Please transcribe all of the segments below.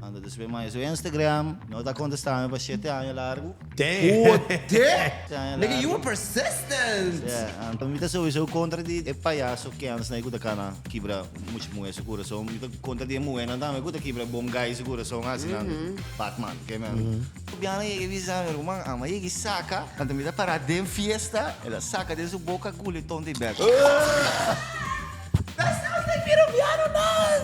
Anto despues manda su Instagram, no ta contesta mi pa shete aña largu. Damn. Shete aña Nigga, you largu. were persistent. Yeah, anto mi ta sowieso contra di e payaso kensnan ku ta kana kibra mucha muhe su kurason. Mi ta contra di e muhenan tambe ku ta kibra bon guy su kurason hasi nan Batman, ke men. Biana yega bisa mi, ruman, ama yega i saka. Anto mi ta para den fiesta, el a saka den su boka guli tonto i bek. That sounds like Pirubiano Nas!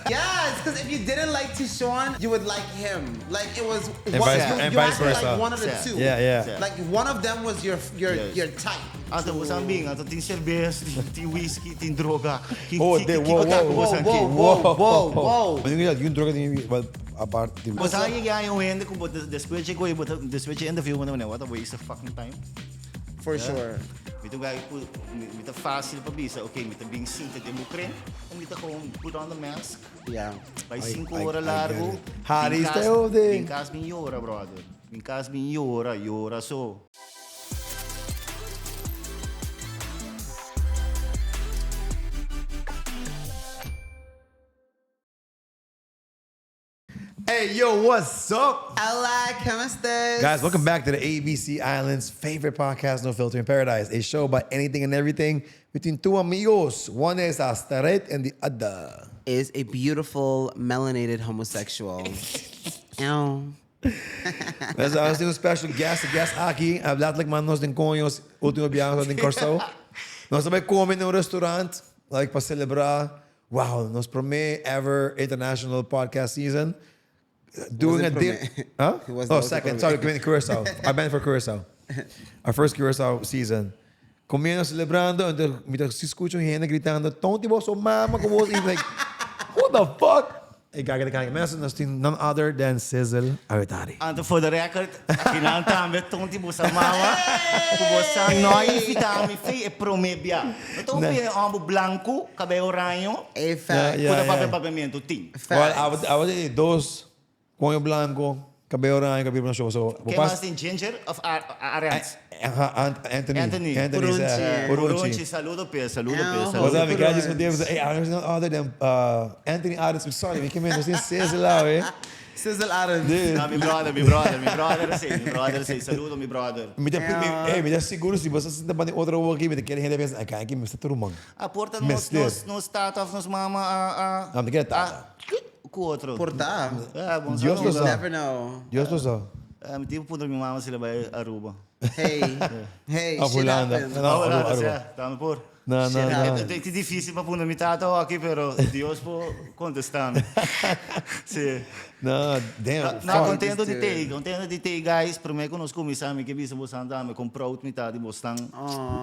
Yes, cause if you didn't like Tyshawn, you would like him. Like it was And one, vice, you, and you vice had to like versa. one of the Yeah. two. Yeah, yeah. Like one of them was your your Yes. your type. Anto bo san bin, anto tin serbes, tin whisky, tin droga. Ki, Oh, ki, de, ki, wow, kiko ta wow. ku bo Whoa, san whoa, ki? whoa, whoa, whoa. Maar nu dat droga die wel apart die Bo sa yega un hende ku bo despues dje koe, bo ta despues dje interview bo ta mane, what a waste of fucking time. For sure. Mi ta bai ku mi ta fácil pa bisa, ok, mi ta bin sinta den bo kren, o mi ta gewoon put on the mask. Yeah. Bai I- sinku I- ora I get largu. it. Harry Bin kas, Stelde. bin kas bin yora, brother. Bin kas bin yora, yora so. Hey yo, what's up? Hola, ¿cómo estás? Guys, welcome back to the ABC Islands favorite podcast, No Filter in Paradise, a show about anything and everything between two amigos. One is Astaret and the other. Is a beautiful melanated homosexual. Ow. Mensen, we hebben een special guest, guest aki. Hij heeft letterlijk man nos den coños, último biaha den Corso. Nos tambe come in un restaurant, like pa celebrar. Wow, nos prome ever international podcast season. Doing a Wasn't dip. prome. Huh? It was Oh, not second. prome. Sorry, I meant Curacao. I meant for Curacao. Our first Curacao season. Comiendo, celebrando, entonces mientras si escucho gente gritando, Tonti vos sos mama, como vos, y like, what the fuck? Ik ga het mensen, dat is none other than Sizzle Awetari. Anto for the record, akinan tambe tonti bosa mama. Ku bosa no a invita mi fe e prome bia. No ta un bia hombo blanco, cabello oraño, A fact. Yeah, ku ta yeah. papia papiamento tin. Facts. Well, I would say dos, coño blanco, cabello oranje, cabello blanco. So, Ken mas tin Ginger of Arends? Anthony. Anthony. Anthony. Purunchi. Purunchi, saludo pe, saludo pe, Ow. saludo. What's up, mi Purunchi. guys? Discutimos. Hey, I was none other than Anthony Arends. Sorry, mi keme nos tin Sizzle awe. Sizzle Arends. Dude. No, mi brother, mi brother, mi brother sí, mi brother sí. Saludo, mi brother. Mi ta, mi, hey, mi ta seguro si bo sa sinta banda otro woki, mi ta kere hende pensa, ay, aki mi sta tur man. A porta nos, Mester. nos, nos tata of nos mama a, a, No, mi kere tata. Ku otro? Por ta. Ah, bon Dios saludo. lo You sa. never know. Dios lo sa. Ah, mi tipo puntra mi mama si la bai Aruba. Hey, hey, Of shit Hulanda. happens. No, Oh, Aruba, Hulanda, Aruba. sea, dame por. No, no, Shit no. happens. Es difícil pa puntra mi tata aki, pero Dios por contestar. Sí. No, damn. No, fuck. contento di dude. te, contento di te, guys. Promé ku nos kuminsá, mi ke bisa bosan tambe kon proud mi ta di bosnan.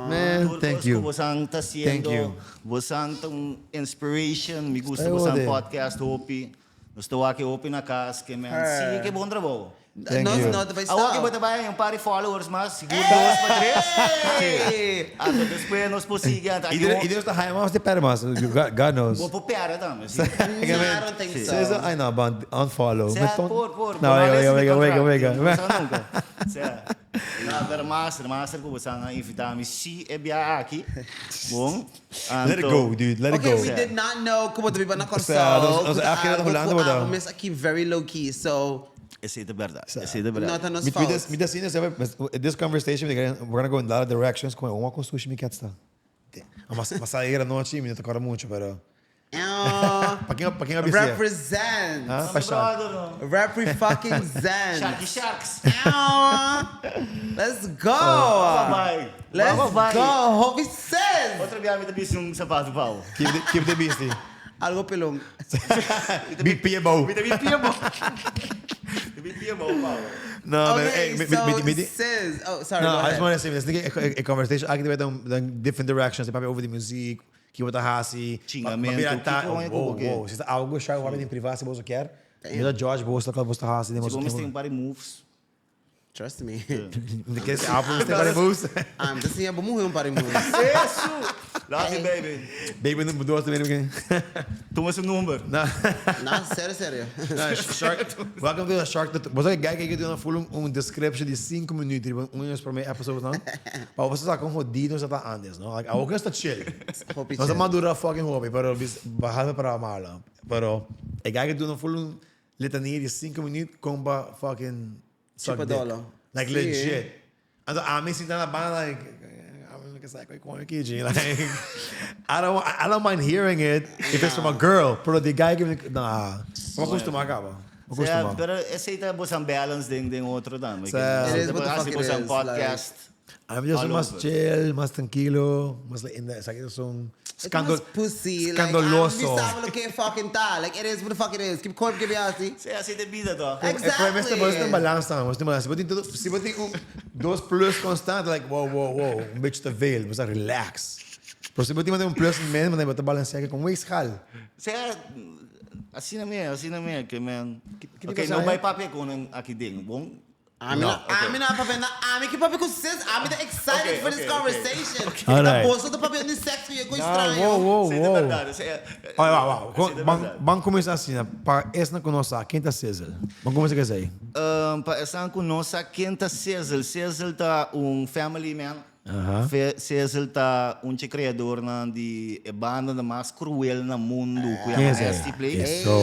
Man, Tur thank kos you. ku bosan ta Thank hasiendo. you. Bosan ta un inspiration. Mi gusta Sta bosan hode. podcast hopi. Nos ta wak e hopi na kas ke men. Si ke bon trabou. Thank Nos you. no ta bai Awor ke bo stop. ta bai un par di followers mas, sigur dos pa tres. Hey! Anto despues nos por sigui anto. Aki Iedereen, bo iedereen está high, maar de perde mas. God, God knows. bo por perde tambe. Si. No, I don't think so. Sizzle, I know, but unfollow. Sea, Met ton- por, por. No, wega, wega, wega, wega, Não wega. sa nunca. Sea, no, pero master, master ku bosan a invita mi si e bia aki. Bon. Let it Anto, go, dude. Let it Okay, go. we did not know ku bo ta biba na Sea, Kòrsou. nos- nos ku aki na algo Hulanda ku bo ta. abo mes aki very low key, so Esei ta berdad. Esei ta berdad. no ta nos Mi, mi, fout. mi ta sinti, this conversation, we're gonna go in a lot of directions. Como, uma com sushi mi cat sta. Mas, mas sair anochi, mi no ta acorda mucho, pero... Ow. Pa ken, pa ken a bisa? Represent. Ah, Mi pa Shark. brother, no. Repre fucking zen. Sharky Sharks. Ow. Let's go. Bye. Let's Bye. go. Hopi says. Otro bia mi ta bisti un sapato pau. Keep the, keep the beastie. Algo pelon. Bi pia bou. Mi ta bi pia bou. Mi bi pia bou pau. No, man. Okay, Hey, mi, so mi, mi, mi, sis. Oh, sorry. No, go I just ahead. want to say, this a, a conversation. I can do in different directions. Papia over the music, que bota hasi. Chingamento, Tá, que coño wow, que wow. Se algo chá, o em privado, se você quer. Mira George, você tá você hasi, Si bo mester un par di moves. Trust me. De que esse álbum tem vários moves. I'm just saying, bo muhe un par di moves. Eso! Love you, baby. Baby number dos tambe. Tuma su number. No. No, serio, serio. No, Shark, welcome to the Shark. Bo sa guy cu duna full un description di 5 minuut riba un di nos prome episodes nan. Pa bo sa con jodido nos ta antes, no? Like, awor ta chill. Hopi Nos a chill. madura fucking hopi, pero bis baha para mala. Pero e guy cu duna full un. Litania di 5 minuut kon pa fucking suck Chupa dick. dolo. Like Sí. legit. Anto ami sinta na banda like ami no ke sa koi kon aki like I don't mind hearing it if it's from a girl, pero di guy ki nah. Bo acostuma caba. Bo Sea, acostuma. pero esey ta bosan balance den den otro tambe. Sea. It is what the fuck Hasi it bosan is, podcast. Ami just All mas over. chill, mas tranquilo, mas like in the, esaki ta son Scandal, scandal, pussy. scandaloso. Like, I'm lo que fucking ta. Like, it is what the fuck it is. Keep corp, give me así. Sea, así te bida to. E prome Exactly. bo ta balance tambe, bo ta balance. Si bo tin todo, si bo tin un dos plus constante, like wow, wow, wow, un beetje te veel, bo ta relax. Pero si bo tin un plus min, bo ta balancea con un schaal. Sea, asina mi, asina mi, ke men. ki Ok, pasa no ahí? bai papia con un aki ding, bon? Ami No, na, okay. ami na papia na, ami ki papia ku sis. Ami ta excited Okay, for this okay, okay. conversation. All right. Ta boso ta papia di sexo y e Ah, extraño. wow, wow, Sí, de wow. verdad. Sea, Oye, wow, wow. Sí, de Ban, verdad. ban cuminsa asina, pa esnan ku no sa, ken ta Sizzle? Ban cuminsa ku esei. Pa esnan ku no sa ken ta Sizzle, Sizzle ta un family man. Fe, Sizzle ta un dje creadornan di e banda de mas cruel na mundo, ku Ken yama esei? Nasty Play. Eso.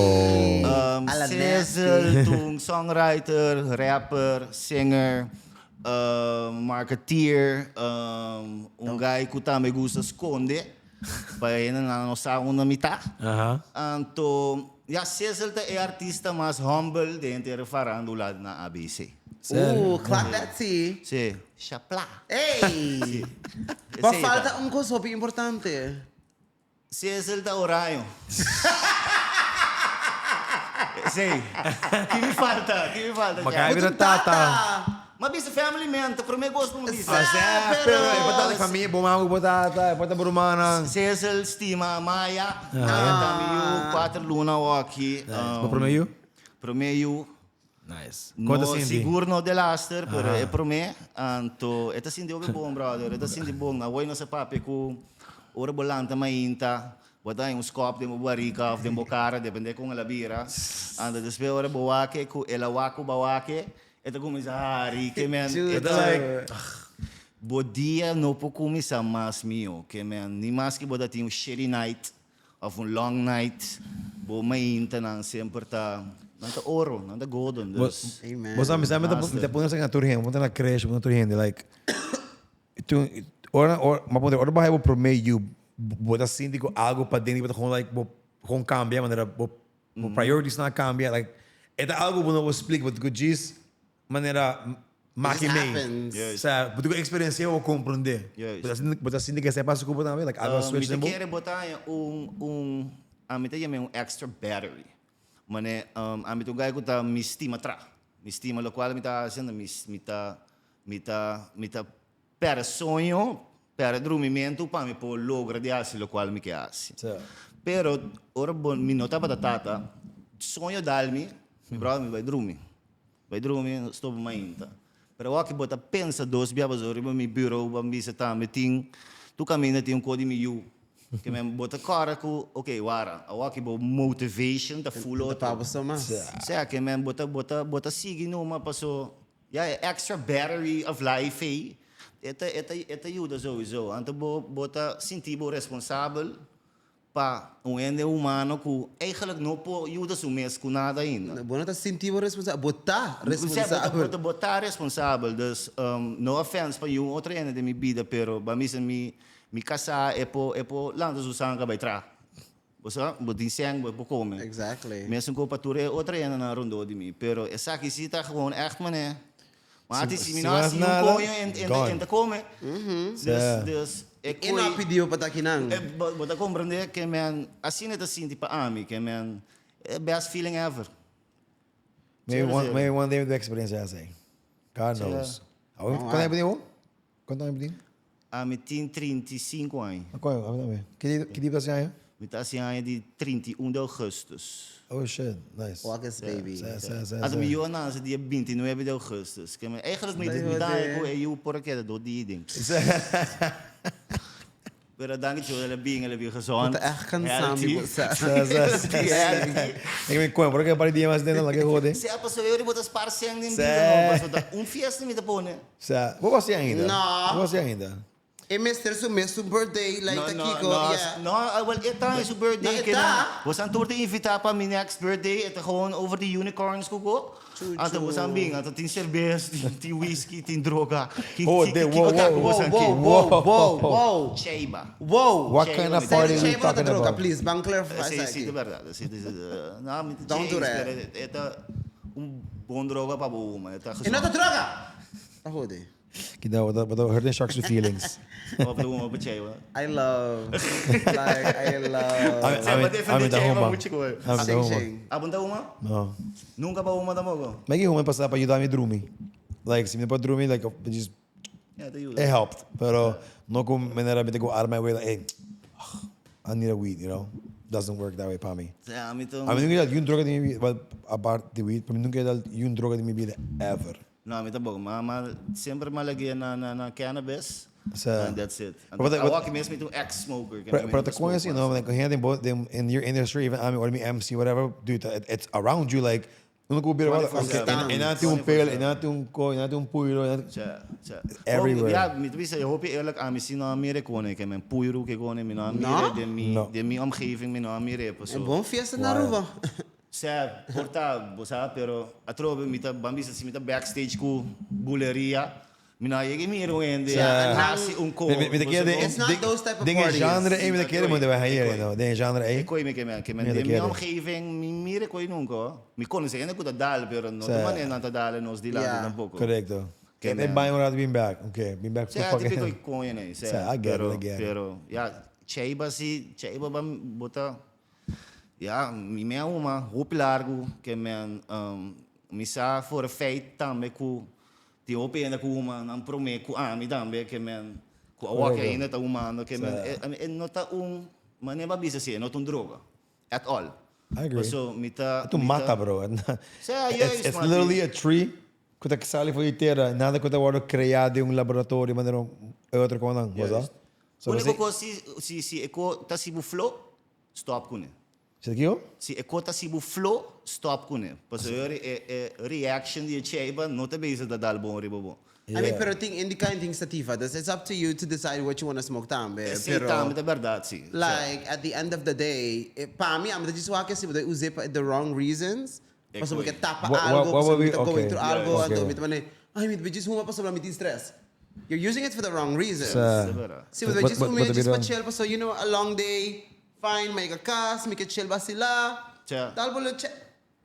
A la Sizzle ta un songwriter, rapper, singer, marketeer, un guy ku tambe gusta skonde, pa hendenan no sa unda mi ta. Anto, ya Sizzle ta e artista mas humble den henter e farandula na ABC. Ooh, clock that tea. Sí, shapla. Ey! Sí. But Esei falta ta. un kos hopi importante. Sizzle ta oraño. Esei. Ki mi falta? Ki mi falta? Ma kai Bo bira tin tata. Ma bisa family man, ta prome kos ku mi bisa. Ah, sea, pero pero e por ta di famia, bo mama ku bo tata, e por ta bo rumannan. Sizzle stima Maya. Maya ta mi yu, kuater luna awaki. Nice. Bo prome yu? Prome yu. Nice. Kon ta No, sinti? sigur no delaster, pero e prome. Anto, e ta sinti hopi bon, brother. E ta sinti bon. Awor nos a papia ku ora bo lanta mainta, bo ta haña un skòp den bo barika òf den bo kara, depende kon el a bira. Anto despues ora bo wak ku el a wak ku bo a wak, e ta kuminsá hari, ke men e ta like, bo dia no por kuminsá mas mihó, ke men ni maske bo ta tin un shitty night, Of un long night, bo maintanan semper ta, nan ta oro, nan ta golden, dus. Amen. Bo sa, mi sa mi ta mi ta pone esaki na tur hende, bo ta na creche, bo ta na tur hende, like, tu, ora, ora, mi a puntra, ora bo haya bo prome yu, bo ta sinti ku algo paden di bo ta gewoon like, bo gewoon cambia, manera bo, bo priorities nan a cambia, like, e ta algo bo no por splika, bo ta ku djis manera maki mei. Osea, bo tin ku eksperensia pa bo komprendé. Bo ta sinti ku esei pasa ku bo tambe? Like algo a switch den bo? Mi ta kere bo ta haña un, un, ami ta yam'é un extra battery. Mane, ami ta un guy ku ta mi stima tra. Mi stima lokual mi ta hasiendo, mi, mi ta, mi ta, mi ta pèrdè soño, pèrdè drumimentu pa mi por logra di hasi lokual mi ke hasi. Pero ora bo, mi no tabata tata, soño dal mi, mi bròder mi bai drumi. Bai drumi, no stopa mainta. Pero awor ki bo ta pensa dos bia pasobra riba mi bureau bo a bisa tambe tin tur kaminda tin un ko di mi yu. Ke men bo ta kòrda ku ok wara awor ki bo motivation ta full Ta otro. pa bo so mas. Sea ke men bo ta bo ta bo ta sigui numa paso ya e extra battery of life ei e ta e ta e ta yuda souiso. Anto bo bo ta sinti bo responsabel Pa un hende humano ku eigenlijk no por yuda su mes ku nada ainda. Bo no ta sinti bo responsabel, bo ta responsabel. Bo ta responsabel, dus no offense pa niun otro hende den mi bida, pero ba misa mi mi kasá e por e por lanta su sanka bai traha. Bo sa, bo tin sèn, bo por kome. Exactly. Mesun ku pa tur e otro hendenan rondó di mi, pero esaki si ta gewoon ègt manera. Ma ati si mi no hasi un koño en ta come. Dus, dus e E no a pidi bo pa ta akinan. Bo ta comprende ke men asina e ta sinti pa ami ke men e best feeling ever. Maybe one, maybe one day mi ta experiencia esei. God knows. Cuánto aña bo tin awor? Cuánto aña bo tin? Ami tin 35 aña. Koño, ami tambe. Ki dia, ki dia bo ta hasi aña? Mi ta hasi aña di 31 di augustus. Oh shit, nice. August baby. Sa, sa, sa, Anto sa. mi yu a nase dia 29 di augustus. Ke mi, eigenlijk mi, mi ta haña ku e yu por a keda dos dia den. Pero danki Dios, el a bin, el a bin gezond. Bo ta echt cansá mi Healthy. bo sa. Sa, sa, sa. Healthy. Nek mi koño, por a keda un par di dia mas den, nan la ke hode. Sea pasobra yo riba ta spar sèn den Sa. bida no, pasobra ta un fiesta mi ta pone. Sa, bo hasi ainda? No. Bo hasi ainda? E mester su mesun birthday like ta kiko no, yeah. No, well e ta su birthday No, e ke ta. nan bosan tur ta invita pa mi next birthday e ta gewoon over di unicorns ku ko anto bosan bin anto tin serbes tin whisky tin droga ki Oh, ki de, kiko wow, ta ku wow. bosan Wow, ki wow, wow, wow. Cheiba. Wow. What kind of Say party we Cheiba no ta talking droga, about? please. Ban clarify Si, si, esaki. ta berdad. Si, si, no, mi ta Don't do James, that. pero e ta un bon droga pa bo huma. E ta E no ta droga! Ta hodi. Kida, bo ta, bo ta hurting Sharks su feelings. Bo ta huma pa Cheiba. I love, like, I love. Ami, Sey, ami, bo defende ami ta Cheiba huma. mucho koe. Ami ta Shing, huma. shing. Abo no ta huma? No. Nunca bo a huma tampoco? Mi a huma pasa pa yuda mi drumi. Like, si mi no por drumi, like, just Ja, ta yuda. It helped, pero no cu manera mi ta go out of my way like, hey, I need a weed, you know? Doesn't work that way pa mi. Sea, ami ta. Ami nunca a dal yun droga den mi vida, well, apart di weed, pero mi nunca a dal yun droga den mi vida ever. No, ami tampoco. Ma, ma semper mi a lag'é na, na, na cannabis. Sa. And that's it. Pero Anto, but, awor aki mes mi ta un ex-smoker. Pero, pero ta con así, no? Like, hende den bo, den, in your industry, even ami, ora mi MC, whatever, dude, it, it's around you, like, Uno ku bira wak, ok, e nan tin un pel, e nan tin un ko, e nan tin un puiro, e nan tin. Cha, cha. Everywhere. Ya, mi ta bisa, hopi eerlijk, ami si no a mira kone, ke men puiro ke kone, mi no a mira den mi, den mi omgeving, mi no a mira, paso. Un bon fiesta na Aruba. Sa, por ta, bo sa, pero atrobe mi ta, ban bisa si mi ta backstage ku buleria, Mi no a yega mira un hende hasi un ko. Mi ta kere den It's not those type of den e parties. genre ei mi ta kere mi ta bai haña no den e genre ei. E koi mi ke men ke men den mi omgeving mi mira e koi nunka ho. Mi konoce hende ku ta dal pero no ta manera nan ta dal nos dilanti tampoco. Korekto. Ke men bai un rato bin bek ok bin bek. Sea tipo e koi koño nei. Sea I get it I get it. Pero ya cheiba si cheiba ban bo ta ya mi me a huma hopi largu ke men mi sa for a feit tambe ku Tin hopi hende ku huma nan promé ku ami tambe ke men ku awor ke ainda ta humando ke men e no ta un manera pa bisa si e no ta un droga at all. I agree. Paso mi ta E ta un mata bro. Sea juist It's literally a tree ku ta sali for di tera nada ku ta wòrdu kreá den un laboratorio manera e otro konan bo sa. Úniko kos si si e ko ta si bo flo stòp kuné. Sa kiko? Si e kota si bo flo, stop kuné. Pasobra e e reaction di e cheiba no ta bezig ta dal bon riba bo. I mean, pero tin indica en tin sativa, dus it's up to you to decide what you wanna smoke tambe. Esei Pero tambe ta berdad, si. like, at the end of the day, pa mi, ami ta djis wak si bo ta us'é pa the wrong reasons, pasobra bo ke tapa algo, pasobra mi ta going through algo, anto mi ta mane, ay, mi ta djis huma pasobra mi tin stress. You're using it for the wrong reasons. Si bo ta djis hum'é djis pa chill, pasobra you know, a long day, Fine, mi a cas, mi ke chill basila. Cha. Dal bo lo che.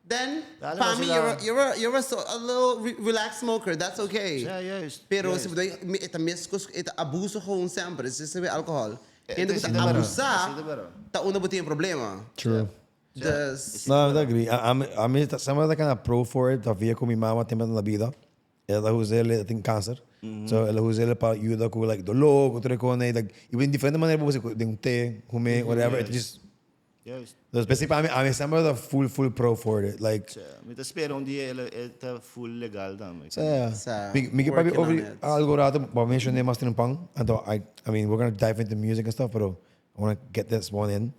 Then, Dale pa mi, basila. you're a, you're a, you're a, so, a little re relaxed smoker, that's okay. Cha, juist. Pero Juist. si bo ta, mi, e ta mescos, e ta abuso gewoon semper, es esei alcohol. E Hende ku ta ta esei ta abusa, esei ta bera. ta unda bo tin e problema. True. Dus, No, mi ta agree. Ami, ami ta, semper ta kinda pro for it, ta via ku mi mama tempo na bida. El a usa el, el tin cancer. So el a usa el pa yuda cu like dolor, cu tur e cosnan ey. Like, y den diferente manera bo por haci, den un té, hume, whatever. It just, Juist. Dus p'esey pa mi, ami semper ta full, full pro for it. Like, Sa, mi ta spera un dia el el ta full legal tambe. sa, Sa, mi, mi ke papia working on over it. algo rato, bo a menciona mas trempan. Anto, I, I mean, we're gonna dive into music and stuff, pero I wanna get this one in.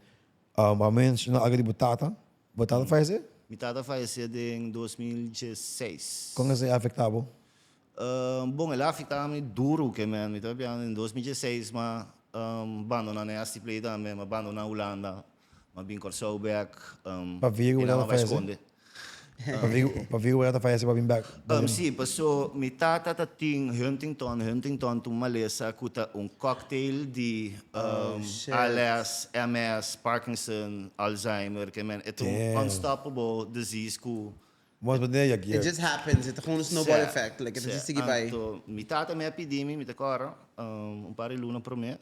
Um, bo a menciona algo di bo tata. Bo tata fayesé? Mi tata fayesé den 2016. Kon esei a afektá bo? Bon, el a afektá mi duru ke men. Mi ta papia den 2016 m'a bandoná Nasty Play tambe, m'a bandoná Hulanda, m'a bin Kòrsou bèk. Pabia ku bo I nan tata a bai fayesé? skonde. Pabia ku bo tata fayesé bo a bin bèk? Sí, paso mi tata ta tin Huntington, Huntington ta un malesa ku ta un cocktail di ALS, MS, Parkinson, Alzheimer, ke men e ta un unstoppable disease ku. Mos bo tene ya It just happens, e ta gewoon un snowball effect, like e ta just sigui bai. Anto mi tata mi a pidi mi, mi ta kòrda, un par di luna promé,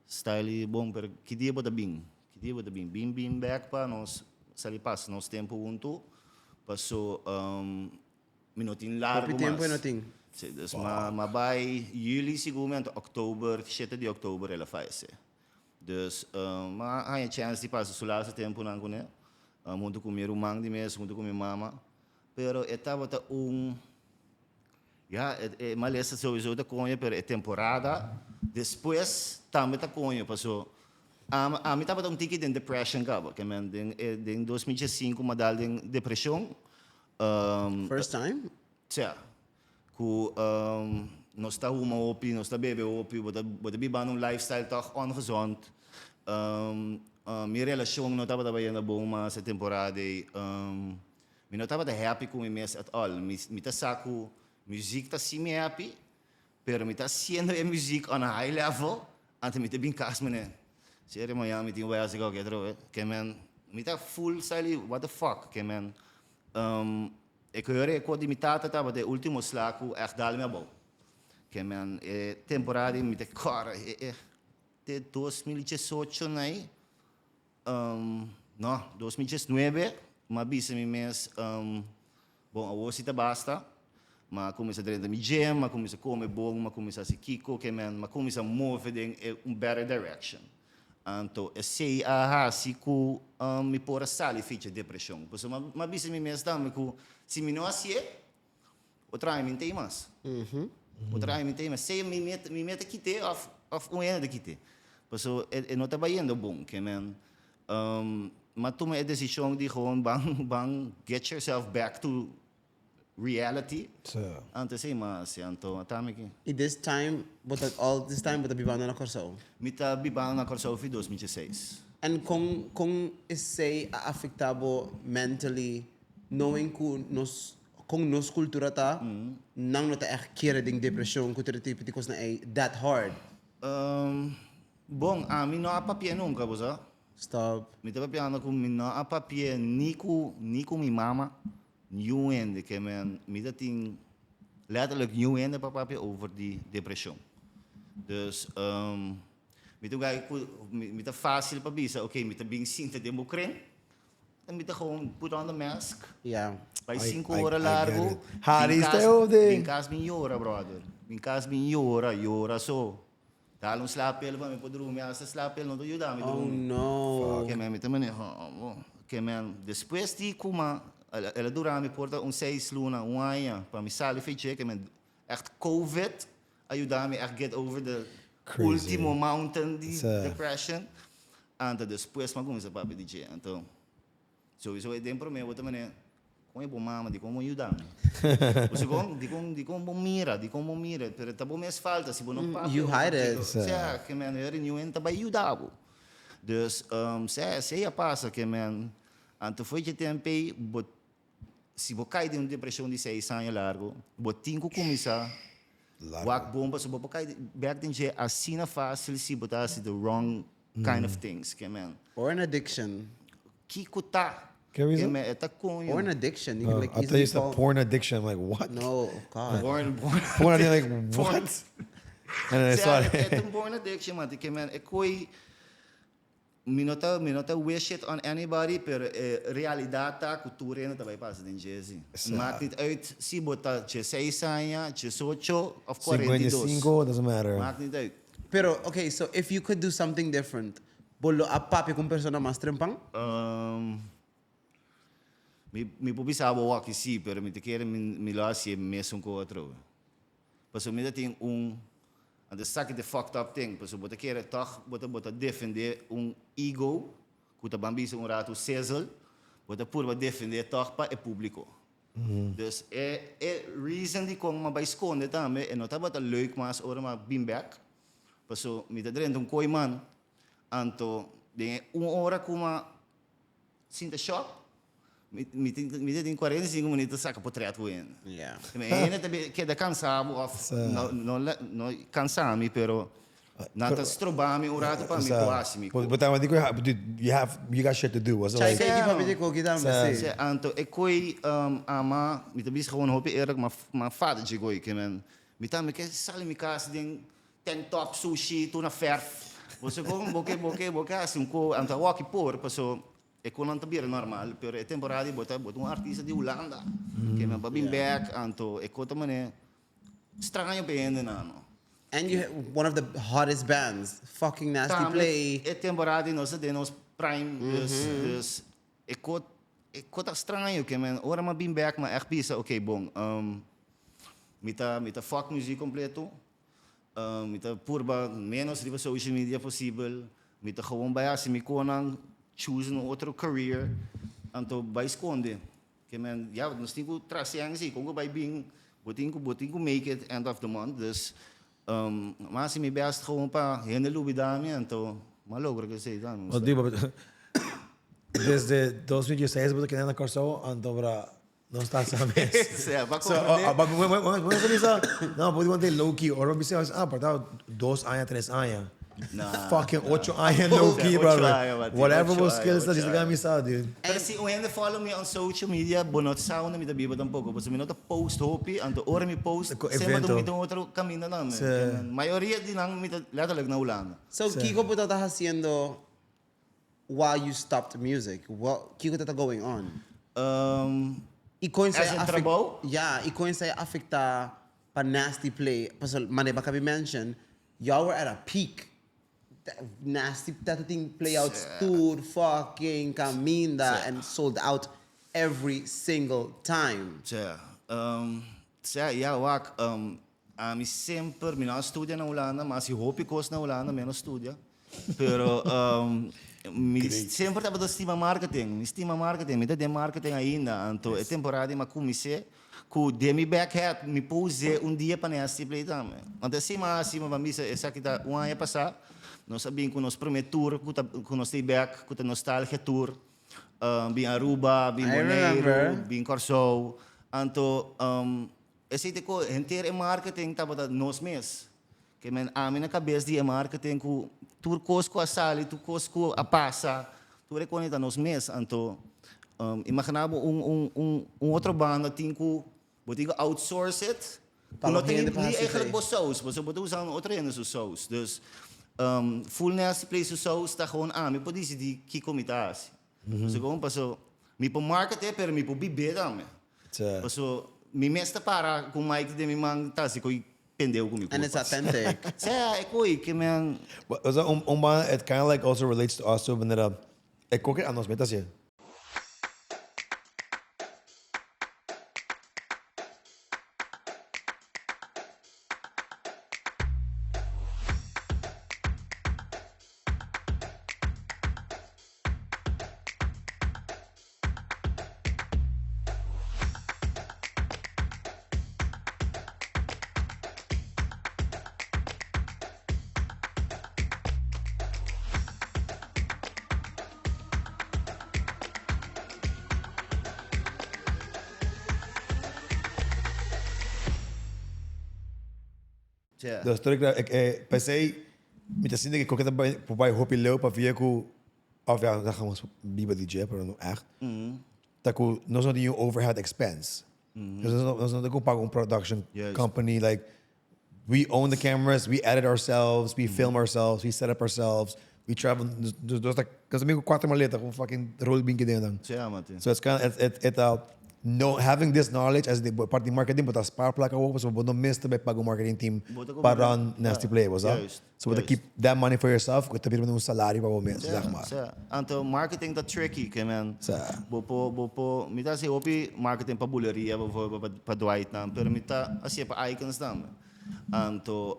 Style bon pero ki dia bo ta bin? Ki dia bo ta bin? Bin bin bek pa nos sali pasa nos tempo hunto paso mi no tin largo Hopi tempo mas. e no tin. Si, dus ma ma bai juli sigur mi anto oktober, shete di oktober el a fayese. Dus ma haña chance di pasa su laatste temponan kuné hunto ku mi ruman di mes, hunto ku mi mama. Pero e tabata un. Ya, e malesa souiso ta koño, pero e temporada despues tambe ta koño, paso ami tabata un tiki den depression kaba, ke men den den 2015 mi a dal den depresion. First time? Sea, ku Nos ta huma hopi, nos ta bebe hopi, bo ta bo ta biba un lifestyle toch ongezond. Mi relacion no tabata bayendo bon mas e temporada ei. Mi no tabata happy cu mi mes at all. Mi mi ta sa cu muziek ta haci mi happy, pero mi ta haciendo e muziek on a high level, anto mi ta bin cas mene, serio mañana mi tin cu bay haci cualkier otro, ke men mi ta full sali what the fuck, ke men E keure e kos di mi tata tabata e ultimo sla ku ègt dal mi abou. Ke men e temporada di mi ta kòrda e e te 2018 nai, no, 2019 mi a bisa mi mes, bon awor si ta basta, mi a kuminsá drenta mi gym, mi a kuminsá kome bon, mi a kuminsá hasi kiko, ke men mi a kuminsá move den e un better direction. Anto esei a hasi ku mi por a sali ficha depreshon. Pasobra mi a bisa mi mes tambe ku si mi no hasié, otro aña mi no ta ei mas. Otro aña mi no ta ei mas. Sea mi mi ta kit'é òf òf un hende ta kit'é. Pasobra e no ta bayendo bon. Ke men mi a tuma e desishon di gewoon ban ban get yourself back to reality. Anto esei mas si anto ata mi ki. I this time bo ta all this time bo ta bibando na Kòrsou? Mi ta bibando na Kòrsou fi 2016. En kon kon esei a afekta bo mentally knowing ku nos kon nos kultura ta nan no ta ègt kere den depreshon ku tur e tipo di kosnan ei that hard? Bon ami no a papia nunka bo sa. Stop. Mi ta papiando ku mi no a papia ni ku ni ku mi mama. Niun hende ke men mi ta tin letterlijk niun hende pa papia over di depresion. Dus mi ta un guy ku mi ta facil pa bisa ok mi ta bin sinta den bo kren en mi ta gewoon put on the mask. Yeah. Bai sinku ora largu bin kas bin kas bin yora brother. Bin kas bin yora yora so. Dal un slaapel pa mi por drumi hasta slaapel no ta yuda mi drumi. Oh no. Ke men mi ta mane oh ke men despues di kuma el a dura mi por ta un seis luna un aña pa mi sali feche ke men echt covid a yuda mi echt get over the ultimo mountain di depression anto despues mi a cuminsa papia di dje anto. Souiso e den prome bo ta mane, kon e bo mama, dikon bo yuda mi? Bo si kon, dikon, dikon bo mira, dikon bo mira, pero ta bo mes falta si bo no papia. You hide it. Sea, ke men e reunion ta bai yuda bo. Dus, sea, esei a pasa ke men, anto foi dje temp ei, bo, si bo kai den un depresion di seis aña largo, bo tin ku kuminsá wak bon pasobra bo por kai bek den dje asina fásil si bo ta hasi the wrong kind of things, ke men. Or an addiction. Kiko ta? Ke reason? Ke men e ta coño. Porn addiction. You can like I thought easily you said fall. porn addiction. I'm like, what? No, oh God. Porn, porn. Porn addiction, like, what? And then I saw Sea, it. e ta un porn addiction, man. Ke men e coi mi no ta mi no ta wish it on anybody, pero e realidad ta cu tur hende ta bay pasa den dje si. Maakt niet uit si bo ta dieseis aña, diesocho of 42. 55, doesn't matter. Maakt niet uit. Pero, okay, so if you could do something different, Bo lo a papia ku un persona mas trempan? Mi mi por bisa bo wak si, pero mi ta kere mi mi lo hasié mesun ku otro. Pasobra mi ta tin un, anto esaki ta e fucked up thing, pasobra bo ta kere tòg bo ta bo ta defendé un ego ku ta ban bisa un ratu sizzle, bo ta purba defendé tòg pa e públiko. Dus e e reason dikon mi a bai skonde tambe e no tabata leuk mas ora mi a bin bèk, pasobra mi ta drenta un koi man. Anto den e un ora ku m'a sinta shop, mi mi tin mi ta tin 45 minüt ta saka potret ku hende. Mi hende ta keda kansa bo òf no no no kansa mi pero nan ta stroba mi un rato pa mi por hasi mi kos. Bo ta di ku you have you got shit to do. Chai kai ki papia di koki tambe si. Si, anto e koi ama mi ta bisa gewoon hopi eerlijk ma ma fada dje koi ke men mi tambe ke sali mi kas den Tank top, sushi, tur na ferf. Bo sa kon bo ke bo ke bo ke hasi un ko anto a wòki por paso e konan ta bira normal pero e temporada di bo ta bo ta un artista di Hulanda ke men pa bin bek anto e ko ta mane straño pa e hendenan no. And you one of the hottest bands, fucking Nasty Tambe Play. e temporada di nos ta den nos prime dus dus e ko e ko ta straño ke men ora mi a bin bek mi a ègt bisa okay bon mi ta mi ta fuck muziek kompleto. Mi ta purba menos riba social media posibel. Mi ta gewoon bai hasi mi konan, choose un otro career, anto bai skonde. Ke men, ya, nos tin ku trasien si, kon ku bai bin. Bo tin ku bo tin ku make it end of the month, dus mi a hasi mi best gewoon pa hende lubida mi, anto mi a logra ku esei tambe. Bo di bo desde 2016 bo ta keda na Kòrsou anto bra nos ta sa mes. Sea, bo a komprende. Bo a bisa, no, bo di wanta low key, ora bo bisa, ah, por ta dos aña, tres aña. Fucking ocho aña low key, brother. Whatever bo skills ta, djis ta mi sa, dude. Pero si un hende follow mi on social media, bo no sa unda mi ta biba tampoco, pasobra mi no ta post hopi, anto ora mi post, semper ta mi ta un otro caminda nan. Mayoria di nan mi ta letterlijk na Hulanda. So, kico bo ta haciendo while you stopped music? What, kico ta going on? Y con As in trabou? Ya, y con esey a afecta pa Nasty Play? Pasobra manera bo a cabi mention, Y'all were at a peak. Nasty ta tin playouts tur fucking caminda and sold out every single time. Sea, sea, ya wak, ami semper, mi no a studia na Hulanda, mi a hasi hopi kos na Hulanda, mi no studia, pero mi semper tabata stima marketing, mi stima marketing, mi ta den marketing ainda, anto e temporada di mi a kumins'é Ku den mi bèkhèt mi por us'é un dia pa Nasty Play tambe. Anto e siman a siman ban bisa esaki ta un aña pasá nos a bin ku nos promé tour ku ta ku nos ta bèk ku ta Nostalgia Tour. Bin Aruba, bin Boneiru, bin Kòrsou. Anto esei ta ku henter e marketing tabata nos mes. Ke men ami na kabes di e marketing ku tur kos ku a sali, tur kos ku a pasa, tur e kos ta nos mes. Anto imagina bo un un un un otro banda tin ku bo tin ku outsource it ku no ta ni eigenlijk bo saus, pasobra bo ta usa un otro hende su saus. Dus full Nasty Play su saus ta gewoon ami por disidí kiko mi ta hasi. Pasobra pasobra mi por market e pero mi por bib'é tambe. Pasobra mi mes ta para ku mic den mi man ta hasi ko'i pendeu ku mi And it's kurpa. authentic. Sea, e ko'i ke men. Osea, un banda it kinda like also relates to us too, manera e koke a nos meta hasié. Dus tur e p'esei mi ta sinti ku ta bai por bai hopi leu pabia ku òf ya nan gamos biba di dje pero no ègt ta ku nos no tin un overhead expense nos no tin ku paga un production company like we own the cameras we edit ourselves we film ourselves we set up ourselves we travel nos ta nos ta bin ku kuater maleta ku un fucking rol bin kiden nan so it's kinda it ta No having this knowledge as di parti di marketing bo ta spaar plaka awor pasobra bo no mester bai paga un marketing team pa run Nasty Play bo sa. So bo ta keep that money for yourself ku ta bira un salario pa bo mes zeg maar. Sa, anto marketing ta tricky ke men bo por bo por mi ta hasi hopi marketing pa buleria bijvoorbeeld pa Dwight nan pero mi ta hasié pa Icons tambe anto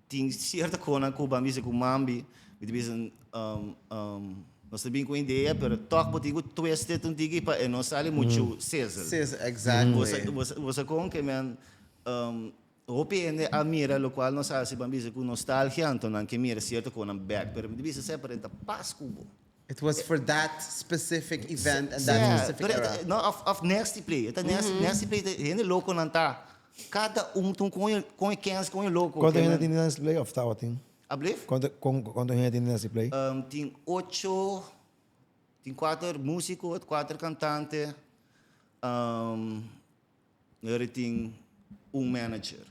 tin cierto konan ku bo a bisa ku mambi mi ta bisa Nos ta bin ku un idea, pero tòg bo tin ku twist it un tiki pa e no sali muchu sizzle. Sizzle, exactly. Bo sa kon ke men hopi hende a mira lokual nos hasi ban bisa ku nostalgia, anto nan ke mira sierto konan bèk, pero mi ta bisa semper e ta pas ku bo. It was for that specific event and that specific era. No, of Nasty Play. E ta Nasty Play ta hende lokonan ta. Kada un ta un kon e kens, kon e loko. Kuantu hende tin di Nasty Play of tabatin? Ablief? Kuantu kuantu hende tin den Play? Tin ocho, tin kuater músiko, kuater kantante, i tin un manager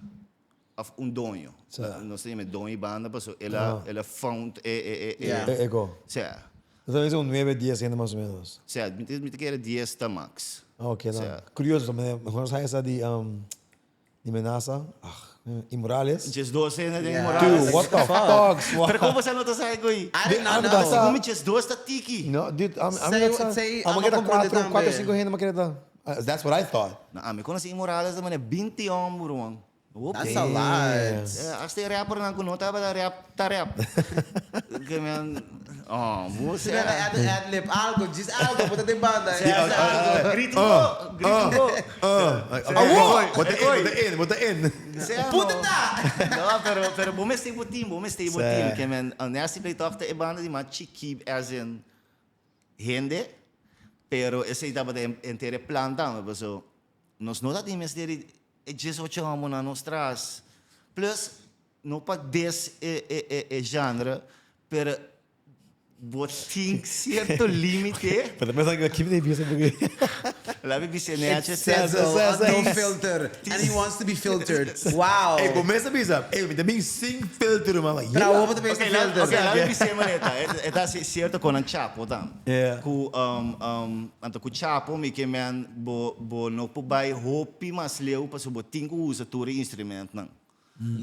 òf un doño. Nos ta yama e doño di banda pasobra el a el a found e e e E eko. Sea. Nos ta bisa un nuebe, dies hende mas o menos. Sea, mi ta mi ta kere dies ta max. Oke dan. Kurioso, nos haña sa di. Di menasa, ah, y Morales. 12 hende den Morales. Dude, what the fuck? Pero como boso no ta sabi cu? I did not know. Segun mi 12 ta tiki. No, dude, ami no sa. Say, Ami amo keda comprende 4, tambe. 4, 5 hende mi keda ta. That's what I thought. No, ami conoci Morales ta mane 20 homber, man. Hopi. That's a lot. Hasta e rappernan cu no tabata rap, ta rap. Que men. Oh, bo Su banda ad ad lib algo, djis algo, bo ta den banda. Sí, algo. Grita un po, grita un po. Awo! Bo ta in, bo ta in, bo ta in. Puta ta! No, pero, pero bo mester bo team, bo mester bo team. Ke men, Nasty Play tòg ta e banda di mas chikí as in hende, pero esei tabata henter e plan tambe, paso nos no ta tin mester di e 18 homonan nos tras. Plus, No pa des e e e genre, pero bo tin cierto limite. Bo ta pensa cu aki mi ta bisa porque. La mi bisa nechi. It's Cecil, no filter, and he wants to be filtered. Wow. Ey, bo mes a bisa, ey, mi ta bin sin filter, man. Like, Pero awor bo ta bisa filter. Ok, la mi bisa e manera. E ta haci cierto con nan chapo tam. Yeah. Cu, anto cu chapo mi ke men bo bo no por bay hopi mas leu pasobra bo tin cu usa tur e instrumentnan.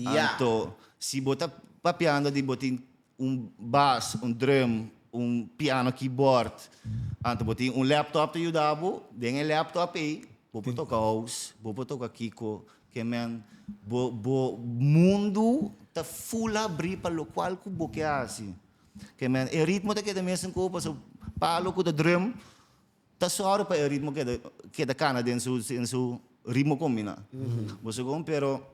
Anto, si bo ta papiando di bo tin un bas, un drum, un piano keyboard, anto bo tin un laptop ta yuda bo, den e laptop ei bo por toka house, bo por toka kiko, ke men bo bo mundu ta full habrí pa lokual ku bo ke hasi. Ke men e ritmo ta keda mesun ku pasobra palo ku ta drum Ta sòru pa e ritmo keda keda kana den su den su ritmo kombiná. Bo sa kon? Pero.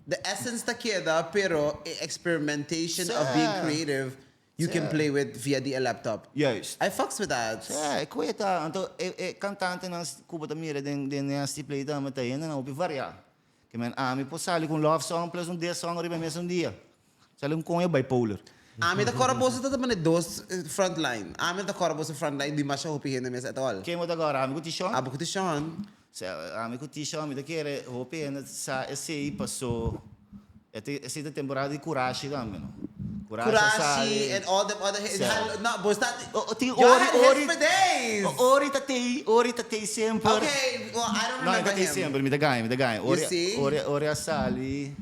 The essence ta keda, pero e experimentation of being creative you can play with via di e laptop. Juist. I fucks with that. Sa, e koe ta. Anto e e kantantenan ku bo ta mira den den Nasty Play tambe ta hendenan hopi variá. Ke men ami por sali ku un love song plus un diss song riba e mesun dia. Sali un koño bipolar. Ami ta kòrda boso ta pone dos frontline. Ami ta kòrda boso frontline di masha hopi hende mes at all. Ken bo ta kòrda? Ami ku Tishon? Abo ku Tishon. Sa, ami ku Tishon mi ta kere hopi hende sa esei paso esei ta temporada di Kurashi tambe no. Kurashi a sali. Kurashi and all them other hits. Sa. No, bo sta. Tin Y'all ori had hits ori for days. Ori ta tei, ori ta tei semper. Okay, well I don't No, e remember ta tei him. semper, mi ta gaña, mi ta gaña. You see? Ori ori a sali.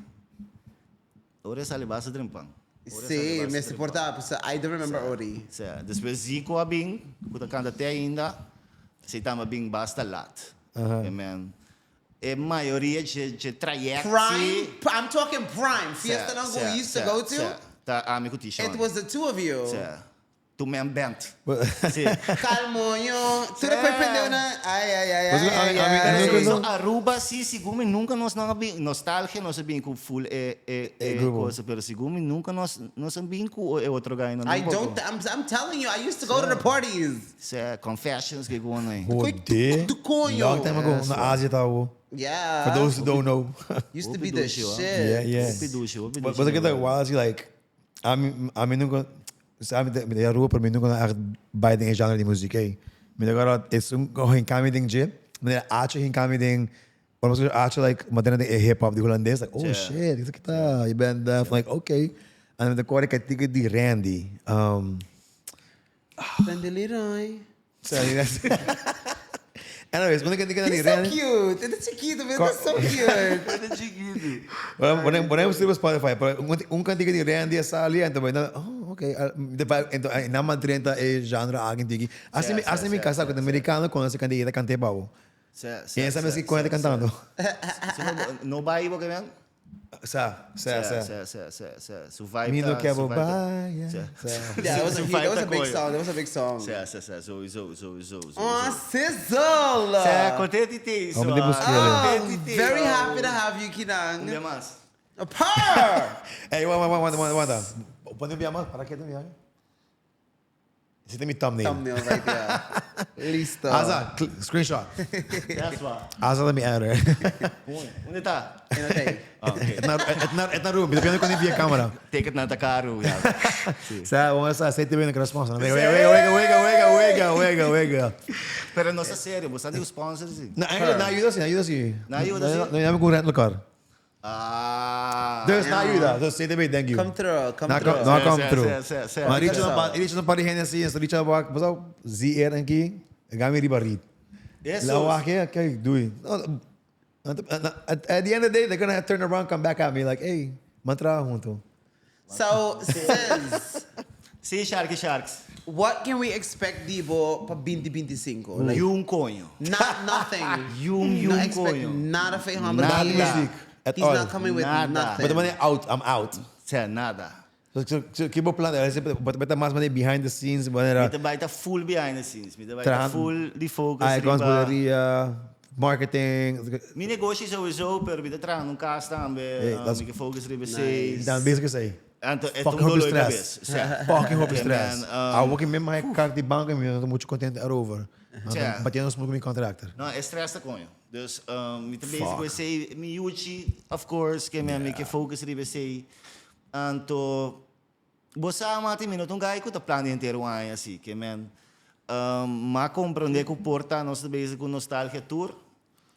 Ori a sali basta trempan. Ori a sali Sí, basta mester trempan. por ta, pasobra I don't remember Ori. Sí, despues Zico a bin, ku ta kanta te ainda, esei tambe a bin basta lat. Amen. E mayoria dje dje trayect Prime, si. I'm talking prime, fiestanan ku we used to go to, Ta ami ku Tishon. it was the two of you. Sí. Tu men bent. Sí. Calmoño. Tur e koi pendeunan. Ay, ay, ay, Pues, ay, ami- ay, ami- ay. nunca- So Aruba sí, segun mi nunca nos no a bin, nostalgia nos a bin cu full e e E e grupo. cosa, pero segun mi nunca nos nos a bin cu e otro guynan I tampoco. don't, I'm, I'm telling you, I used to go to the parties. Sea, confessions ke con ahí. Joder. Tu coño. Long time ago, na Asia ta awo. Yeah. For those who don't know. Used to Hopi be the dushi, hoor. shit. Yeah, yeah. Hopi dushi, hopi But dushi. but ik dacht, was like, ami ami nunca, sa mi mi ta Aruba, pero mi nunca na echt bij den genre di muziek, ey. Mi ta gora is un hinkami den dje, manera Acho hinkami den, ora mi Acho like, manera den e hip hop di Hulandes, like, oh shit, esaki ta, je bent def, like, okay. En mi ta kore katiku di Randy, um. Randy Leroy. Anyways, wanneer ik He's so cute. E ta chiquito, pero e ta so cute. E ta chiquito. Wanneer wanneer we op Spotify, pero un cantica di Randy a sali, en toen ben ik, oh, oké. Então, na man 30 e genre agen tiki. Assim, assim mi casa con americano con ese cantica cante babo. Sí, Y esa me con cantando. No bai bo ke men? Sa, sa, sa. Sa, sa, sa, sa. Su vibe Mi no ta- ke su bo vibe ta- bai, Sa. sa. Yeah, that was a Su huge, that vibe was ta a big koyo. song. That was a big song. Sa, sa, sa. Sowieso, sowieso, sowieso. Oh, Sizzle! Sa, contenti te isso. Vamos de buscar ele. Oh, Contenti te. very happy to have you, Kinang. Un dia mas. A purr! Hey, wanta, wanta, wanta, wanta. Pone un biaha mas, para ke ta un biaha? Ese ta mi thumbnail. Thumbnail right there. Listo. Aza, screenshot. That's why. Aza ta mi editor. Unda ta? En okay. Ah, okay. Et na, et na, et na room. Mi ta pidiendo con via cámara. Take it na ta caro. Ja. Sí. Sa, vamos a aceite bien que responsa. Wega, wega, wega, wega, wega, wega, wega, wega. Pero no sa serio, bo sa di sponsor sí. No, eigenlijk, na ayuda sí, na ayuda sí. Na ayuda sí. No, no, no, no, no, no, Ah. Dus na ayuda. Dus CTB, thank you. Come through, come Na through. No Sí, come sí, through. sí, sí, sí. Maar Richard Curaçao. no Richard no pari gente assim, Richard wak, basta zie er en ki, ga mi riba riet. Jesus. La wak eh, kijk, doei. No, At at the end of the day, they're gonna turn around, come back at me like, hey, man traha junto. So, sis, Sí, Sharky Sharks. what can we expect di bo pa 2025? Like, Yun coño. not nothing. Yun, No yun expect coño. nada fe humble. Nada. Music at He's all. not coming with Nada. nothing. But the money out, I'm out. Sea, nada. So, so, ki bo plan? Bo ta mas manera behind the scenes, manera... Mi ta bai ta full behind the scenes. Mi ta bai ta full di focus riba... Icons, boleria, marketing. Mi negoshi sowieso, pero mi ta traha un cas tambe. Mi ke focus riba esei. Dan bezig esei. Anto e ta un dolor di cabes. Fucking hopi stress. Awo ki mi mai kart di banco mi no ta mucho contento erover. Batiendo smoke cu mi contractor. No, e stress ta coño. Dus mi ta bezig cu esei. Mi yuchi, of course, ke mi ke focus riba esei. Anto, bo sa mati mi no ta un guy cu ta plan di henter un aña asi, ke men m'a comprende cu por ta nos ta bezig cu Nostalgia Tour,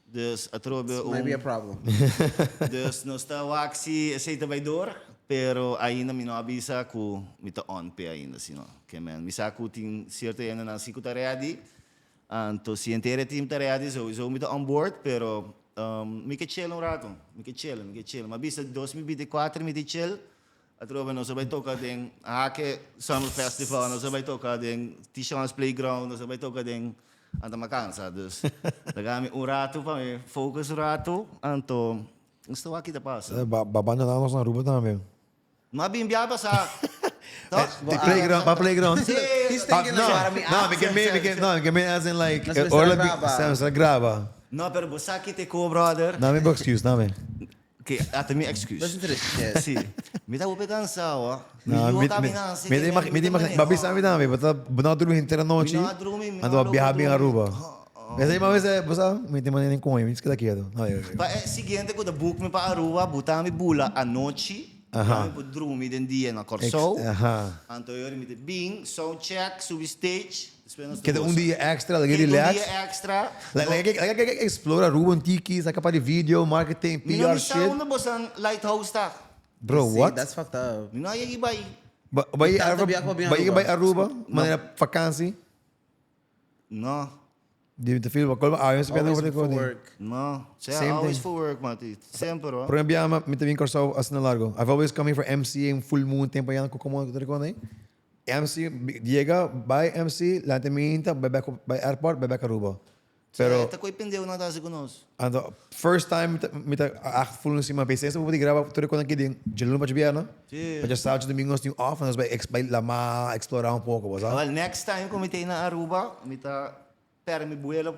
dus atrobe un. Might be a problem. Dus nos ta wak si esey ta bay door, pero ainda mi no a bisa cu mi ta on p'e ainda si no, ke men mi sa cu tin cierto hendenan si cu ta ready, Anto si henter e team ta ready sowieso mi ta on board pero mi ke chill un rato, mi ke chill, mi ke chill. Mi a bisa 2024 mi di chill, atrobe nos a bai toka den Hake Summer Festival, nos a bai toka den Tishon's Playground, nos a bai toka den anto mi a cansa. Dus laga mi un rato pa mi focus un rato anto nos ta wak ki ta pasa. Ba bandona nos na Aruba tambe. No a bin bia pasa. Toch? Di playground, pa playground. Sí. He's thinking like, No, mi no, mi ke me, mi ke, no, mi ke me as in like, Nos mester ora graba. bi, mester graba. No, pero bo sa ki te ko, brother. No, mi bo excuse, no mi. Ke, ata mi excuse. Listen to this shit. Sí. Mi ta hopi cansao, ah. No, Mi mi, yu a mi, camina así mi ke te imagina, mi te mi imagina, ba bisa mi tambe, bo ta, bo no a drumi henter anochi, Mi no a drumi, mi no anto a a biaha logra bin drumi. Aruba. Mester ima mester, bo sa, mi te manda den coño, mi keda keto. No, yo, yo. Pa e siguiente cu ta book mi pa Aruba, buta mi bula anochi. Aha. Mi por drumi den dia na Kòrsou. Aha. Anto e ora mi ta bin, sound check, subi stage, despues nos ta Keda un gosa. dia extra, like Keda un relax. dia extra. Like, like, like, like, explora Aruba un tiki, saca pa di video, marketing, Mi no PR mi sa shit. unda bosan lighthouse ta. Bro, See, what? That's fucked up. Mi no a yegi bai. Ba, bai Tanto Aruba, biaha pa bin bai Aruba. bai Aruba, manera vakantie. No. Di te feel colma ah, yo Always for work. No, sea Same always thing. for work, Mati. Semper, hoor. Prome biaha mi mi ta bin Kòrsou asina largo. I've always come here for MC en full moon tempo ya ku komo ta rekonde. MC yega bai MC lanta minta bai back bai airport bai back Aruba. Pero Ta koe pendeu nan ta hasi ku nos. Anto first time mi ta mi ta echt full encima p'esei esei bo por graba tur e kos aki den djaluna pa djabièrnè. Sí. Pa djasábado djadumingu nos tin off nos bai bai lamá explorá un poko bo sa. Well next time ku mi ta na Aruba mi ta pèrdè mi buelo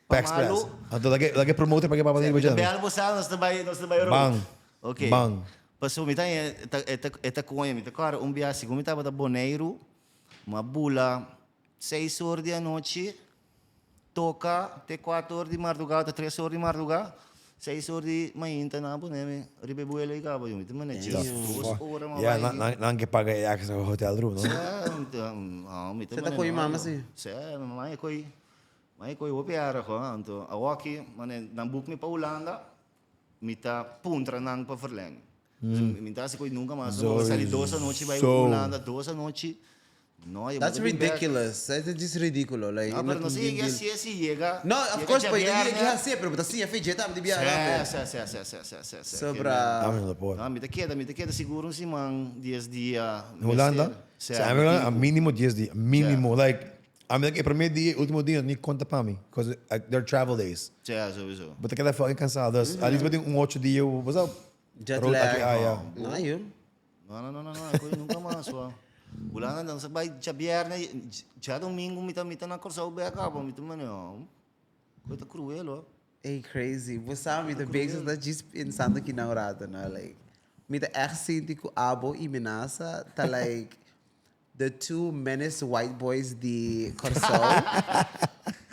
Pa pa express. Malu. Anto lag'e lag'e promoter pa ke papa Mi riba ta dja. bèl bo sa nos ta bai nos ta bai road. Bang. Ok. Bang. Pasobra mi ta e ta e ta e ta koña mi ta kòrda un biaha segun mi tabata Boneiru mi a bula seis or di anochi Toka te kuater or di mardugá ota tres or di mardugá, seis or di mainta nan a pone mi riba e buelo i kaba. Yo mi ta manda djes dos ora mas Ya, bai nan, nan, nan ke paga e extra hotel room, no? Sè, mi ta Sè ta manda ko'i no, mama si? Sè, mi mama e ko'i, mama e ko'i hopi erg ho. Anto awoki mane nan boek mi pa Hulanda, mi ta puntra nan pa verleng. Mi ta hasi ko'i nunka mas. Mi sali dos anochi bai Hulanda, dos anochi. No, yo That's bo ta bin bek. ridiculous. That's just ridículo. Like, No, pero no tin se yega deal. así, si yega. No, of yega course, pero djabièrnè. yega así, pero bo ta siña fe dje tambe di biaha tambe. Sí, sí, sí, sí, sí, sí, sí. Sobra. Dame no por. No, mi ta keda, mi ta keda sigur un siman, dies dia. Hulanda? Sí, Sí, ami Hulanda a mínimo dies dia. Mínimo. Like, ami like e prome dia e ultimo dia ni konta pa mi. Cause they're travel days. Sí, sowieso. Bo ta keda fucking cansado. Dus at least bo tin un ocho dia, bo sa Jet road lag. aki aya. No, you. No, no, no, no, no, e nunca mas, wa. Hulanda nan sa bai djabièrnè, djadomingo mi ta mi ta na Kòrsou bèk aba, mi ta mane, oh, koe ta cruel, oh. Ey, crazy. Bo sa mi ta bezig ta djis pensando ki nan rato, no, like, mi ta ègt sinti ku abo i Menasa ta like the two menace white boys di Kòrsou.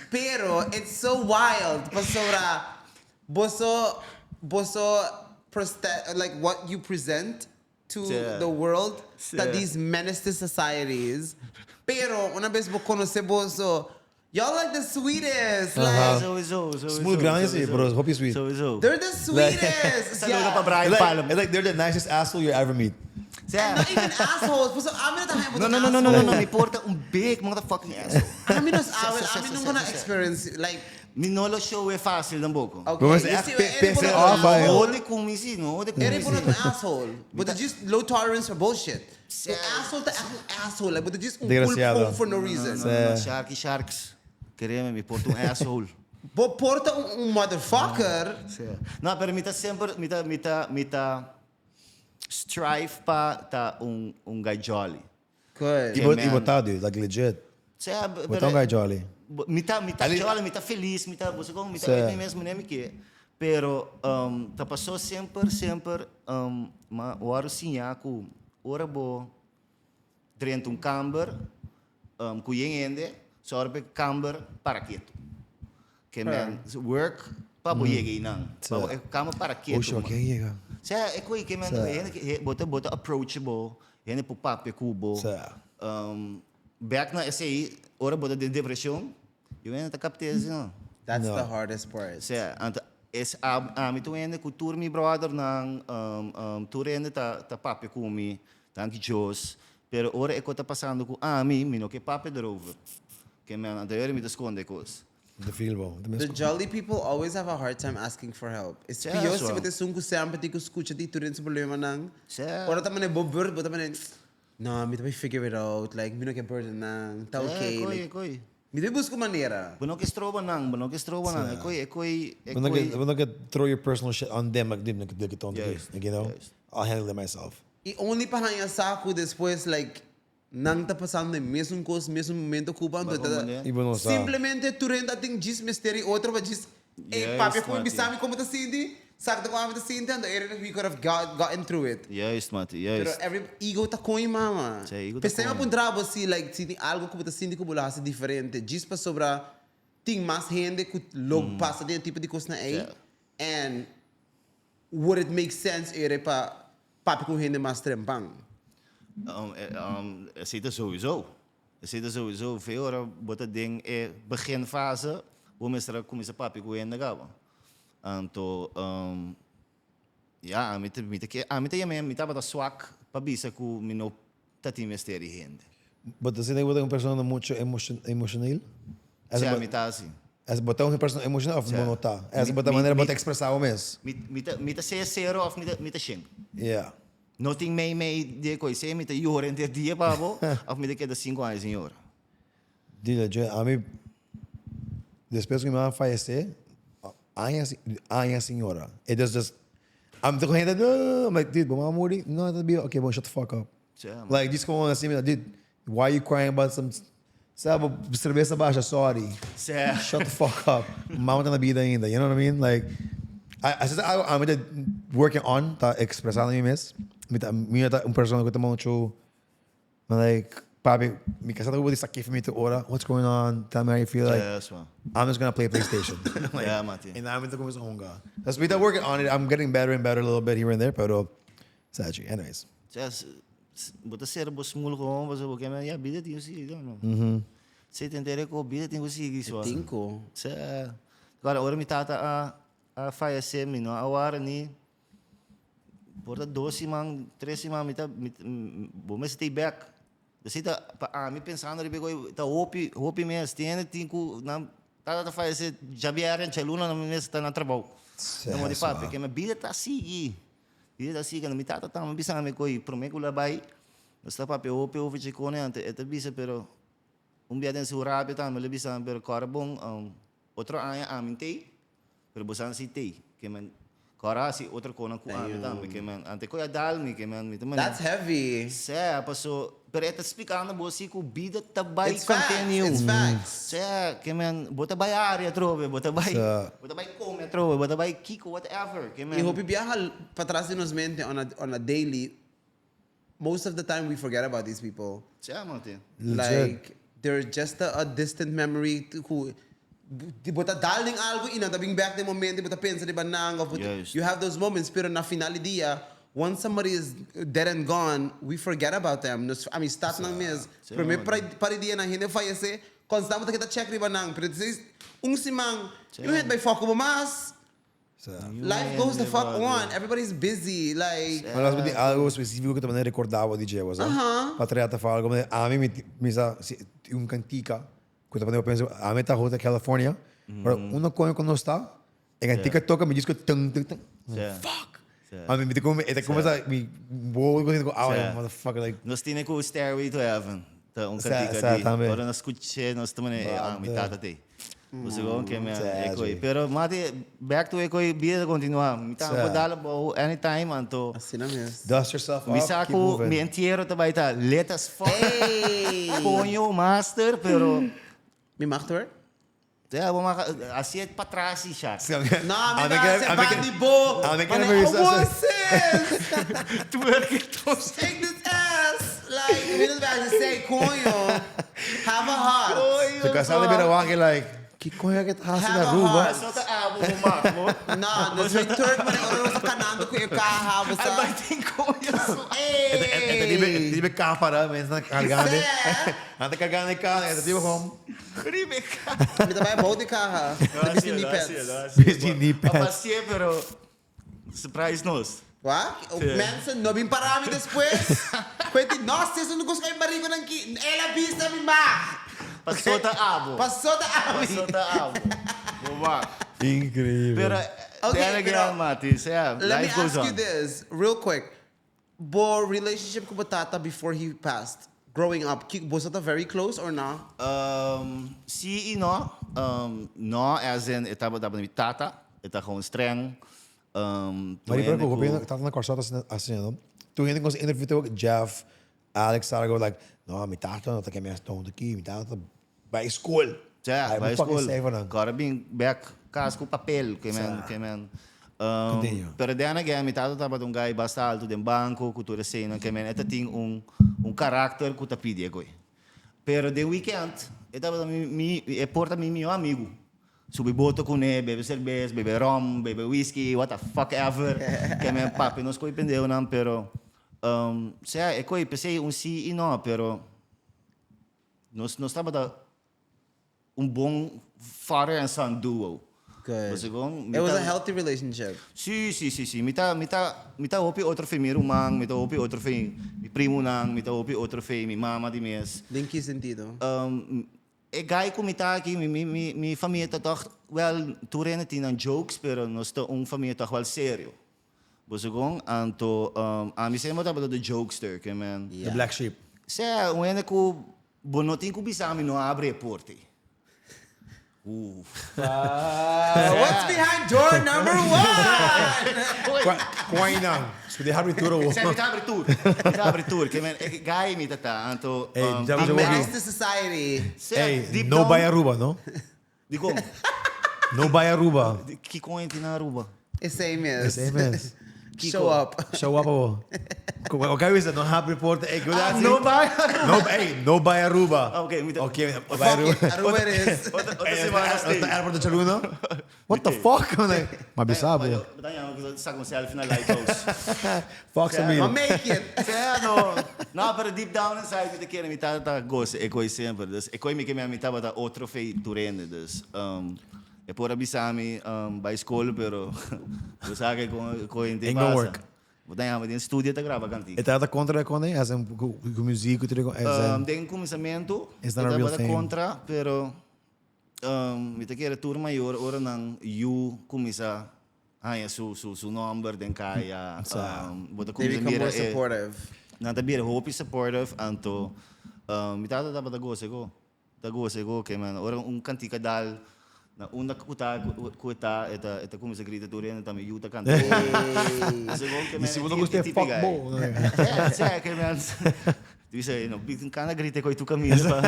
Pero it's so wild pasobra boso boso proste like what you present to the world ta these menace to societies pero una bes bo conoce boso y'all like the sweetest like Sowieso, sowieso. Smooth grandi si, pero hopi sweet. Sowieso. they're the sweetest Saludo pa Brian It's like, Palm. it's like they're the nicest asshole you ever meet. Sea. And not even assholes pasobra ami no ta haña bo No, ta no, no, no, no, no, no, asshole. mi por ta un big motherfucking asshole. Ami no Sea, awel sea, ami sea, nunca sea, na sea. experience like Mi no lo show e fácil tampoco. Okay, Bo mester you echt see, pe- Eric pese bo no off, ta ay. No de kumi si, no de kumi Eric bo no si. ta un asshole. Bo ta just low tolerance for bullshit. Sí. Un asshole ta echt un asshole. Like, bo ta just un Desgraciado. pulpon for no reason. No, no, no, sharky sharks. Kereme, mi por ta un asshole. Bo por ta un, un motherfucker. Sí. No, pero mi ta semper, mi ta, mi ta, mi ta. strive pa ta un un guy jolly. Good. I bo, i bo ta dude, like legit. Sea, Bo ta un guy jolly. Mi ta, mi ta jolly, mi ta feliz, mi ta, bo sa kon, mi ta mi mes manera mi ke. Pero ta pasó semper, semper, ma wòrdu siñá ku ora bo drenta un kamber ku yen hende, sòru pa e kamber para ketu. Ke men work pa bo yega einan. Pa bo e kamber para ketu. Oshi, ken yega? Sea, e koe ke men hende ke bo ta bo ta approachable, hende por papia ku bo. Bek na esei, ora bo ta den depresion, yu hende ta kapte esei no. That's the hardest part. Sea, anto es ami ta un hende ku tur mi brothernan, tur hende ta ta papia ku mi, danki Dios, pero ora e kos ta pasando ku ami, mi no ke papia derover. Ke men anterior mi ta skonde e kos. The feel bo. The jolly people always have a hard time asking for help. Es pior si bo ta esun ku semper tin ku skucha di tur den su problemanan. Ora ta manera bo beurt, bo ta manera, no, mi ta bai figure it out, like mi no ke burden nan, ta okay. Like, mi ta bai buska un manera. Bo no ke stroba nan, bo no ke stroba nan. E koi, e koi, e koi. Bo no ke throw your personal shit on them, like, dude, look, don't do this, like, you know, I'll handle it myself. I only pa haña sa ku despues, like, Nan ta pasando e mesun kos, mesun momento ku bo, anto ta I bo no sa. simplemente tur hende a tin djis mester i otro pa djis ey papia ku mi bisa mi komo ta sinti, sa ta kon ami ta sinti, anto ere we could have got gotten through it. Juist mati, juist. Pero every ego ta koño mama. Sí, ego ta P'esei mi a koño. puntra bo si like si tin algo ku bo ta sinti ku bo lo hasi diferente djis pasobra tin mas hende ku lo pasa den e tipo di kosnan ey and would it make sense ere pa Papia ku hende mas trempan. Esei ta souiso. Esei ta souiso. Fe ora bo ta den e beginfase, bo mester a kuminsá papia ku hende kaba. Anto, ya, ami ta, mi ta ke, ami ta yama, mi tabata swak pa bisa ku mi no ta tin mester di hende. Bo ta sinti ku bo ta un persona mucho emocional? Sí, ami ta asi. Es bo ta un persona emocional of bo no ta? Es bo ta manera bo ta expresa bo mes? Mi ta mi ta sea cero of mi ta mi ta shen. Yeah. No tin mei mei di e koe. Sea mi ta yora henter dia pa bo of mi ta keda sinku aña sin yora. Dile, yo ami despues ku mi mama fayese, aña aña sin yora. It was just, ami ta ku hende, I'm like, dude, bo mama muri? No, e ta biba. Okay, bon, shut the fuck up. Like, djis kon asina, mi ta, dude, why you crying about some Sa bo cerveza basha, sorry. Shut the fuck up. Mama ta na bida ainda, you know what I mean? Like, asina ta algo ami ta working on, ta expresando mi mes. Mi ta, mi no ta un persona cu ta mucho, like, papi, mi casa ta cu bo di sakif mi tur ora, what's going on, tell me how you feel, like, I'm just gonna play PlayStation. Like, en ami ta cuminsa hunga. Dus mi ta working on it, I'm getting better and better a little bit here and there, pero, sa achi, anyways. Bo ta sera bo smul gewoon pasobra bo ke men ya bida tin ku sigui no no. Si ta entere ku bida tin ku sigui so. Tin ku. Sa Ahora ora mi tata a a fayesé mi no a wara ni por ta dos siman tres siman mi ta mi bo mester ta e bek. Esei ta pa ami pensando riba e kos ta hopi hopi mes tin hende tin ku nan tata ta fayesé djabièrnè djaluna nan mester ta na trabou. Nan di papia ke mi bida ta sigui. Bida ta sigui, mi tata tambe bisa mi koe prome ku la bai, nos ta papia hopi over chikone, anto e ta bisa pero un bia den su rabia tambe lo bisa mi pero kòrda bon otro aña ami n'tei pero boso si tei ke men kòrda hasi otro konan ku ami tambe ke men anto e koe a dal mi ke men mi ta mane That's heavy. Sea paso pero e ta splikando bo si ku bida ta bai It's facts, continue. it's facts. Sea, ke men, bo ta bai área atrobe, bo ta bai, bo ta bai kome atrobe, bo ta bai kiko, whatever, ke men. I hopi biaha patras di nos mente on a on a daily, most of the time we forget about these people. Sea, mate. Like, they're just a distant memory ku bo ta dal den algu i nan ta bin bek den momento i bo ta pensa riba nan of bo ta, you have those moments, pero na final di dia, once somebody is dead and gone, we forget about them. Nos amistadnan mes, prome par di dia nan hende fayece, constant bo ta keda check riba nan, pero despues un siman, yu hende bai foco bo mas. Life goes the fuck on, everybody is busy, like. Ma nos bo tin algo specifico cu ta manda recorda bo di dje, bo sa? Pa trata for algo, ami mi sa si un cantica cu ta pone bo pensa, ami ta Hotel California, pero uno coño cu nos ta, E cantica toca mi disco tung tung tung. Fuck. Ami mi ta come e ta come mi wowo ta come awa motherfucker like. Nos tene cu Stairway to Heaven ta un cantica di ora nos scuche nos ta mane ah mi tata t'ey. Bo segun ke men e koi. Pero mati back to e koi bida ta kontinuá. Mi ta por dal abou anytime anto. Asina mes. Dust yourself Mi off, sa keep ku moving. mi entiero ta bai ta lit as fuck. Koño master pero. Mi mag twerk? Ja, bo mag hasié patras i sha. No, mi ta hasié bandi bo. Ame Mane, kere bisa oh, así. sis. Twerk entonces. Shake this ass. Like, mi no ta hasi esei, coño. Have a heart. Su casá ta bira wak y like, ki coño ke ta hasi na Have a Aruba? heart. Eso ta abo bo mag, bo. No, nos mi twerk mane ora nos ta canando cu e caha, bo Ai sa. bai tin coño su. E ta e ta riba e ta riba e caha para, mens nan cargando. Sê. Nan ta cargando e caha, e ta riba gewoon. Riba e caha. Mi ta bai abou di caha. Ta bisti knee pads. Bisti knee pads. A pasie pero surprise nos. Wa? Mensen, no bin para mi despues. Cuenti, no, sis, no gusta e mariconan ki. El a bisa mi mag. Paso ta abo. Paso ta ami. Paso ta abo. Bo wak. Increíble. Pero, Okay, then pero again, Mati, sea, Let me life goes ask you on. this, real quick. Bo relationship cu bo tata before he passed, growing up, ki, boso ta very close or no? Um, si y no. Um, no as in e tabata mi tata, e ta gewoon streng. Um, Maar die toen broer, ku- hoe tata na Kòrsou ta asina, asina, no? Tur hende ku nos interview ta ook, Jeff, Alex, Sarah, go like, no, mi tata no ta ke mi hasi tonto aki, mi tata bai skol. Ja, Ai, bai bo fucking skol. cijfernan. Kòrda bin bek kas ku papel, ke men, ke men. Um, Continue. pero then again, mi tata tabata un guy basta alto den banko, ku tur eseinan, ke men, e ta tin un, un karakter ku ta pidi e koi. Pero den weekend, e tabata mi, mi, e por ta mi mihó amigu. Subi boto kuné, bebe serbes, bebe rom, bebe whisky, what the fuck ever. Ke men papia nos koi pendeunan, pero, um, sea, e koi p'esei un si i no, pero nos, nos tabata un bon father and son duo. Good. Bo segun, mi It was ta a healthy relationship. Si, si, si, si. Mi ta, mi ta, mi ta hopi otro fe mi ruman, mi ta hopi otro fe mi primonan, mi ta hopi otro fe mi mama di mes. Den ki sentido? Um, E guy ku mi ta aki, mi mi mi mi famia ta tòg, wèl, tur hende tin nan jokes, pero nos ta un famia tòg wèl serio. Bo segun? Anto, ami semper tabata de jokester, ke men. The black sheep. Sea, un hende ku bo no tin ku bisa mi no abri e porta ei. Uf. What's behind door number one? Kua einan? Su di habri tur awor. Sea, mi ta habri tur. Mi ta habri tur. Ke men, e guy mi ta ta. Anto, Ey, um, ja- A ja- menace to society. sea, Ey, deep no down- bai Aruba, no? Dikon? No bai Aruba. Kiko en tin na Aruba? Esei mes. Esei mes. Show up. Show up awor. Oké, wisa, no habri porta. Ey, ku Ah, dat? no bai Aruba. No, ey, no bai Aruba. Ah, oké, mi ta- Oké, bai Fuck Aruba. it, Aruba it is. Otro, otro semana stay. Na airport de Chaluna. What the fuck? Ma bisa bo. Bo ta yama ku sa con selfie na lighthouse. Fuck sa Ma mi. make it. Sea no. No, pero deep down inside mi ta kere mi tata ta goza e koi semper. Dus e koi mi ke mi tabata otro fe turende. Dus um, e por a bisa mi um, bai skol pero bo sa ke kon koi inte Ain't gonna pasa. work. Bo ta yama den studio ta graba kantika. E tata kontra e kone? As in ku ku muziek ku tur as in. Um, den kuminsamentu It's e not a real tabata thing. kontra pero um, mi ta kere tur mayor ora nan yu kuminsá Haña su su su nomber den kaya. Um, bo ta They kuminsá become mira more e supportive. Nan ta bira hopi supportive anto um, mi tata tabata gosa go. Ta gosa go ke man ora un kantika dal na unda ku ta ku e ta e ta e ta kuminsá grita tur hende ta mi yu ta kanta. Gosa go ke Y man si e bo no ti gusta e e tipi fuck guy. bo. Sea, sea ke man. Dice, no, bin kana grita koy tu camina pa.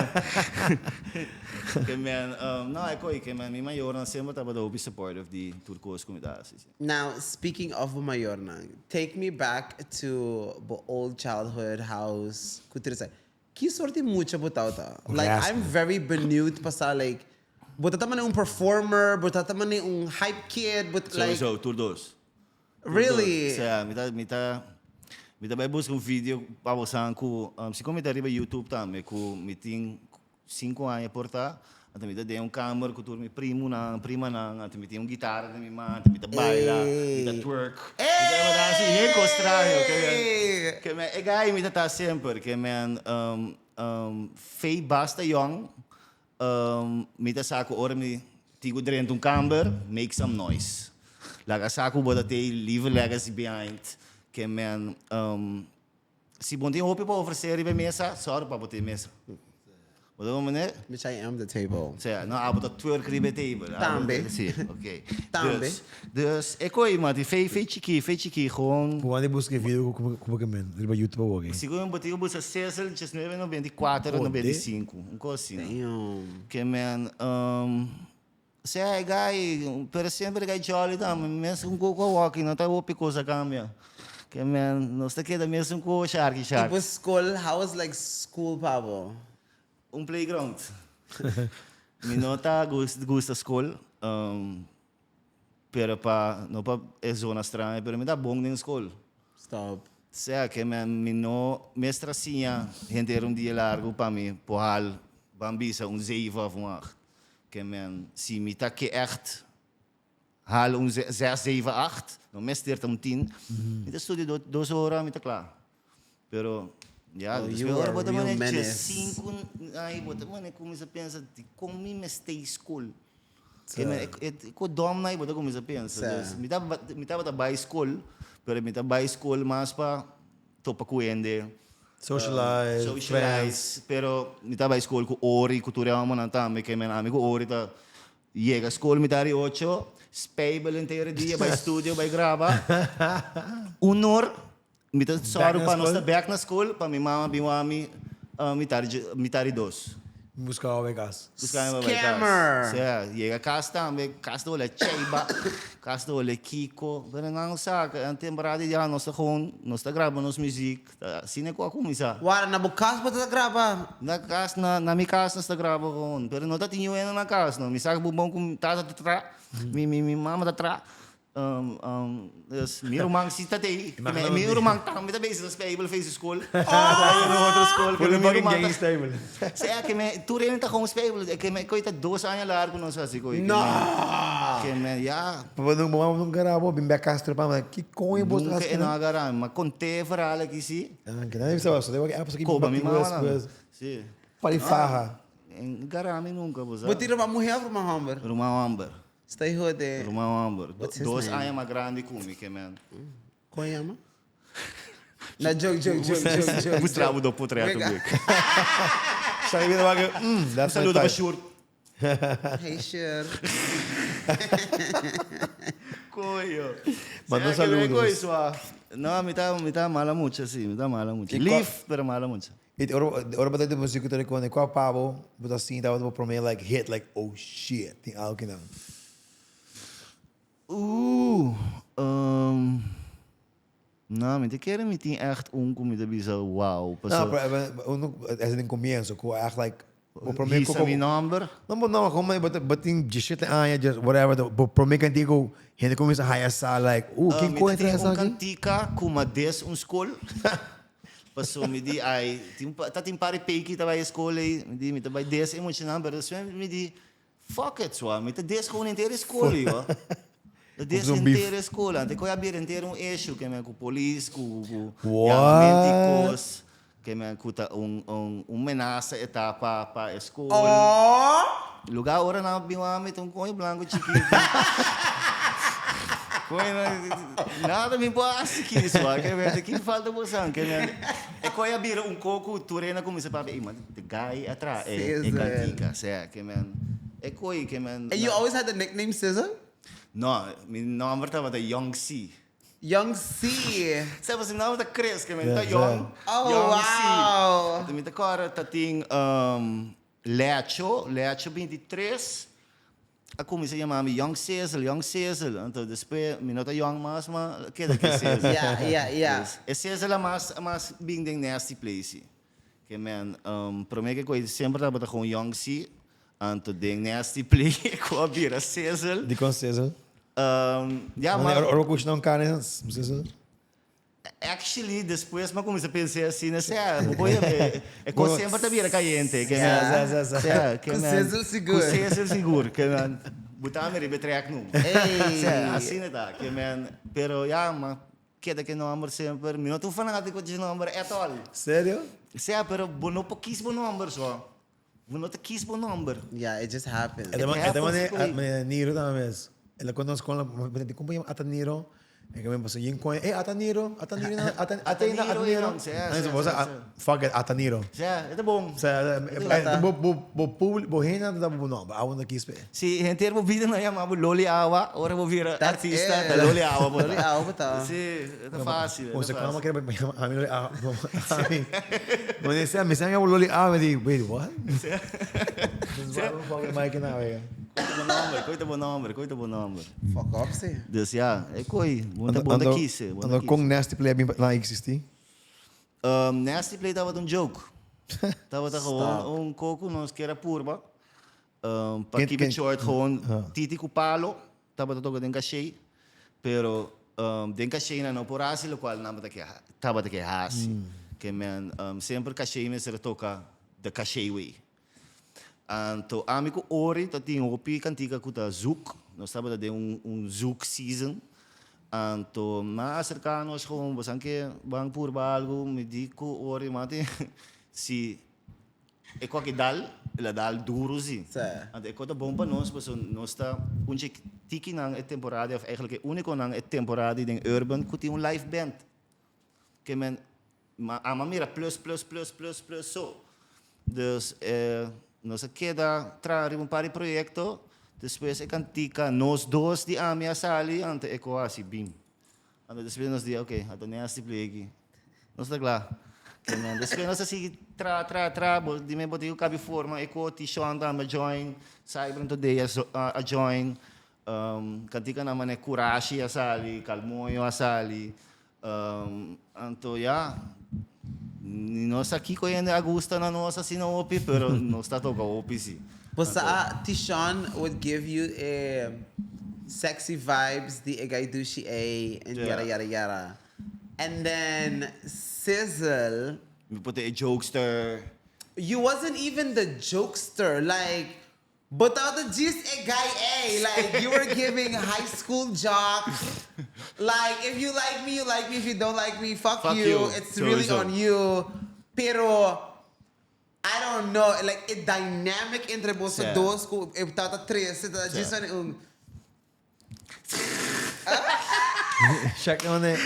Ke men, um, no, e koy, ke men, mi mayornan semper tabata hopi supportive di tur kos ku mi ta hasi, si. Now, speaking of bo mayornan, take me back to bo old childhood house, ku tur esei. Ki sort di mucha bo tabata? Like, I'm very benieuwd pa sa, like, bo ta mane un performer, bo ta mane un hype kid, bo, like. Sowieso, tur dos. Really? Sea, mi ta, mi ta, mi ta bai buska un video pa bosan ku, si kon mi ta riba YouTube tambe, ku mi tin sinku aña por ta, anto mi ta den un kamer ku tur mi primunan, primanan, anto mi tin un gitara den mi man, anto mi ta baila, mi ta twerk, mi ta tabata hasi hel kos straño, ke men, ke men, e guy mi ta ta semper, ke men, fei basta yong, Mi ta sa ku ora mi tin ku drenta un kamber, make some noise. Laga sa ku bo ta tei leave a legacy behind. Ke men, si bo no tin hopi pa ofresé riba e mesa, sòru pa bo tin e mesa. Bo ta comprende? Bitch, I am the table. Sea, no, abo ta twerk riba e table. Tambe. Si, ok. Tambe. Dus, dus e koe mati, fei, fei chikí, fei chikí, gewoon. Bo a busca e video ku ku bo men riba YouTube awor aki. Sigur bo tin ku buska Cecil 1994, 95, un kos asina. Damn. Ke men, sea e guy, pero semper e guy jolly tambe, mesun ku ku awor no ta hopi kos a kambia. Ke men, nos ta keda mesun ku sharky I shark. bo skol, how was like school pa bo? Un playground. Mi no ta gusta skol, pero pa, no pa e zona straño, pero mi ta bon den skol. Stop. Sea ke mi no mester a siña henter un dia largu pa mi por hal ban bisa un zeven of un acht. Ke men si mi ta ke ègt hal un zes, zeven, acht, no mester ta un tien, mi ta studia dos ora mi ta kla. Pero ya, Oh, despues you ora are bo ta real mane dje menace. sinku ai bo ta mane kuminsa pensa dikon mi mester skol. Ke men e ku dòm nai bo ta kuminsa pensa. Sa. Dus mi ta mi tabata bai skol, pero mi ta bai skol mas pa topa ku hende. Socialize, friends. Socialize, pero mi ta bai skol ku Ori, ku tur e homonan tambe, ke men ami ku Ori ta Yega skol mitar di ocho, spijbel henter e dia, bai studio, bai graba. Un or, mi ta sòru pa nos ta bèk na skol, pa mi mama bin wak mi mitar di mitar di dos. Buska bo bai kas. Buska mi pa bai kas. Scammer! Sea, yega kas tambe, kas ta wole cheiba, kas ta wole kiko, pero nan sa, e temporada di ya nos ta gewoon, nos ta graba nos muziek. Ta asina ku a kuminsá. Wara, na bo kas bo ta graba? Na kas, na na mi kas nos ta graba gewoon. Pero no ta tin yu hende na kas no. Mi sa ku bon ku mi tata ta tra, mi mi mi mama ta tra. Dus mi ruman si ta tei. Mi ruman tambe ta bezig na spijbel feest di skol. Ta na otro skol. Puro fucking gang stijbel. Sea ke me tur hende ta gewoon spijbel. Ke me koe ta dos aña largu nos hasi koe. No! Ke me ya. Papa nunca mama nunca agarra bo bin bek cas trepá ma ki coño bo Nunca ta e no agarra mi ma conté verhaal aki si. Ah que nadie bisa so debe apps aki Coba mi mama nan. despues. Si. Pari faha. En agarra mi nunca bo sa. Bo tin ruman muher of ruman homber? Ruman homber. Sta hijo de. Ruman homber. What's his Dos name? aña mas grandi cu mi ke man. Con yama? Na joke joke joke joke joke. Mustra bo do potreto Wega. bek. Sa bira wak that's my Saludo pa type. Sjoerd. Hey Sjoerd. Coño. Manda Será que saludos. coy sua? No, mi ta, mi ta mala mucha, sí, mi ta mala mucha. Y cua- Lief, pero mala mucha. Y ora, ora bo ta di musico ta reconde, cua pa bo, bo ta sinti tabata bo prome like hit, like oh shit, tin algo kinan. Ooh, um, no, mi ta kere mi tin echt un cu mi ta bisa wow. No, Paso, pero uno, es den comienzo, cu echt like, bo prome hisa cu, mi nomber. No, bo no, como bo bo tin 17 aña, just whatever, bo prome cantica cu hende cuminsa haya sa like, ooh, ken Mi cu ta entra tin esa un aki? cantica cu ma des un school. Paso mi di ai, tin ta tin par di peiki ta bai school ei, mi di mi ta bai des e muchanan, pero despues mi di Fuck it swa, mi ta des gewoon henter e skol yo. Ta des Zo'n beef. henter e skol. Ante koe a bira henter un issue ke men ku polis, ku ku What? yamamento i kos. Ke men ku ta un un un menasa e ta pa pa e skol. Oh! Lugar ora nan a bin wak mi ta un koño blanco chikito. Koño nada mi por hasi ki swa. Ke men ki falta bosan. Ke men e koe a bira un ko ku tur hende a kuminsa papia, ey man the guy atra e e Sizzle. kantika. Sea ke men e koe ke men And you always had the nickname Sizzle? No, mi nomber tabata Young C. Young C. Sea pasobra mi nomber ta Chris, ke men ta Yeah, Young. Oh, Young C. wow. Anto mi ta kòrda ta tin um, Lecho, Lecho 23, a cuminsa yama mi Young Sizzle, Young Sizzle. Anto despues mi no ta young mas, ma keda ke Sizzle. Yeah, yeah, yeah. Dus, e Sizzle a mas, a mas bin den Nasty Place. Ke men, um, prome ke koe semper tabata gewoon Young C, anto den Nasty Play ku a bira Sizzle. Dikon Sizzle? Um, ja, Wanneer maar... ora kushna un carne, Sizzle? Actually, despues m'a cuminsa pensa asina, sea, bo por e, e cos semper ta bira cayente, ke men, Sa, sa, sa. sea, ke Cu men, sizzle sigur. Cu sizzle sigur, ke men, bo ta mi riba e track nu. Ey. Sea, asina ta, ke men, pero ya, m'a keda ke nomber semper, mi no ta un fanatico di nomber at all. Serio? Sea, pero bo no por kies bo nomber so. Bo no ta kies bo nomber. Yeah, it just happens. E ta happens manera cu Niro tambe mes. El a conoce con la, como yama ata Niro? E ke men paso yin koin, eh ata Niro, ata Niro na, ata ata ina ata Niro. Si, Si, si, si. Fuck it, ata Niro. Si, e ta bon. Si, bo bo bo publi bo hende ta bo nomber, abo no kies p'e. Si henter bo bida nan yama bo Loli Awa, ora bo bira artista ta Loli Awa bo ta. Loli Awa bo ta. Si, e ta facil, e ta Ose facil. kama kere pa yama ami Loli Awa. Ami, mi si mi yama Loli Awa, mi di, wait, what? Si. Koita bo nomber, koita bo nomber, koita bo nomber. Fuck up si. Dus ya, e koi, bo ta bo ta kise, bo ta Ando kise. kon Nasty Play a bin pa nan existi? Nasty Play tabata un joke. Tabata gewoon un koku nos kier a purba. Pa keep it short gewoon Titi ku Palo tabata toka den kashei, pero den kashei nan no por hasi lokual nan tabata ke tabata ke hasi. Ke men semper kashei mester a toka the kashei way. Anto ami ku Ori ta tin hopi kantika ku ta zoek. Nos tabata den un un zoek season. Anto nan a aserká nos gewoon bosan ke ban purba algu? Mi di ku Ori mati si e koki dal el a dal duru si. Anto e kos ta bon pa nos pasobra nos ta un dje tikinan e temporada òf eigentlik e únikonan e temporada den Urban ku tin un live band. Ke men ma ama mira plus plus plus plus plus so. Dus nos a keda traha riba un par di proyekto, despues e kantika Nos Dos di ami a sali, anto e ko hasi bim. Anto despues nos di ok, a ta nasty play aki. Nos ta kla. Ke men despues nos a sigui traha traha traha, bo di men bo tin ku kabi forma e ko, Tishon tambe a join, Cybran Today a join, kantikanan manera Kurashi a sali, Kalmoyo a sali. Anto ya, ni no sa kiko hende a gusta na nos asina hopi, pero nos ta toka hopi si. Bo sa Tishon would give you e sexy vibes di e guy dushi ey and yada yada yada. And then Sizzle. Mi por ta e jokester. You wasn't even the jokester, like Bo tabata djis e guy ey, like you were giving high school jock, like if you like me you like me, if you don't like me fuck Fuck you, you, it's really sowieso. on you, pero I don't know, like e dynamic entre boso Sí. dos cu e tabata trece ta Sí. djis un. Check on it.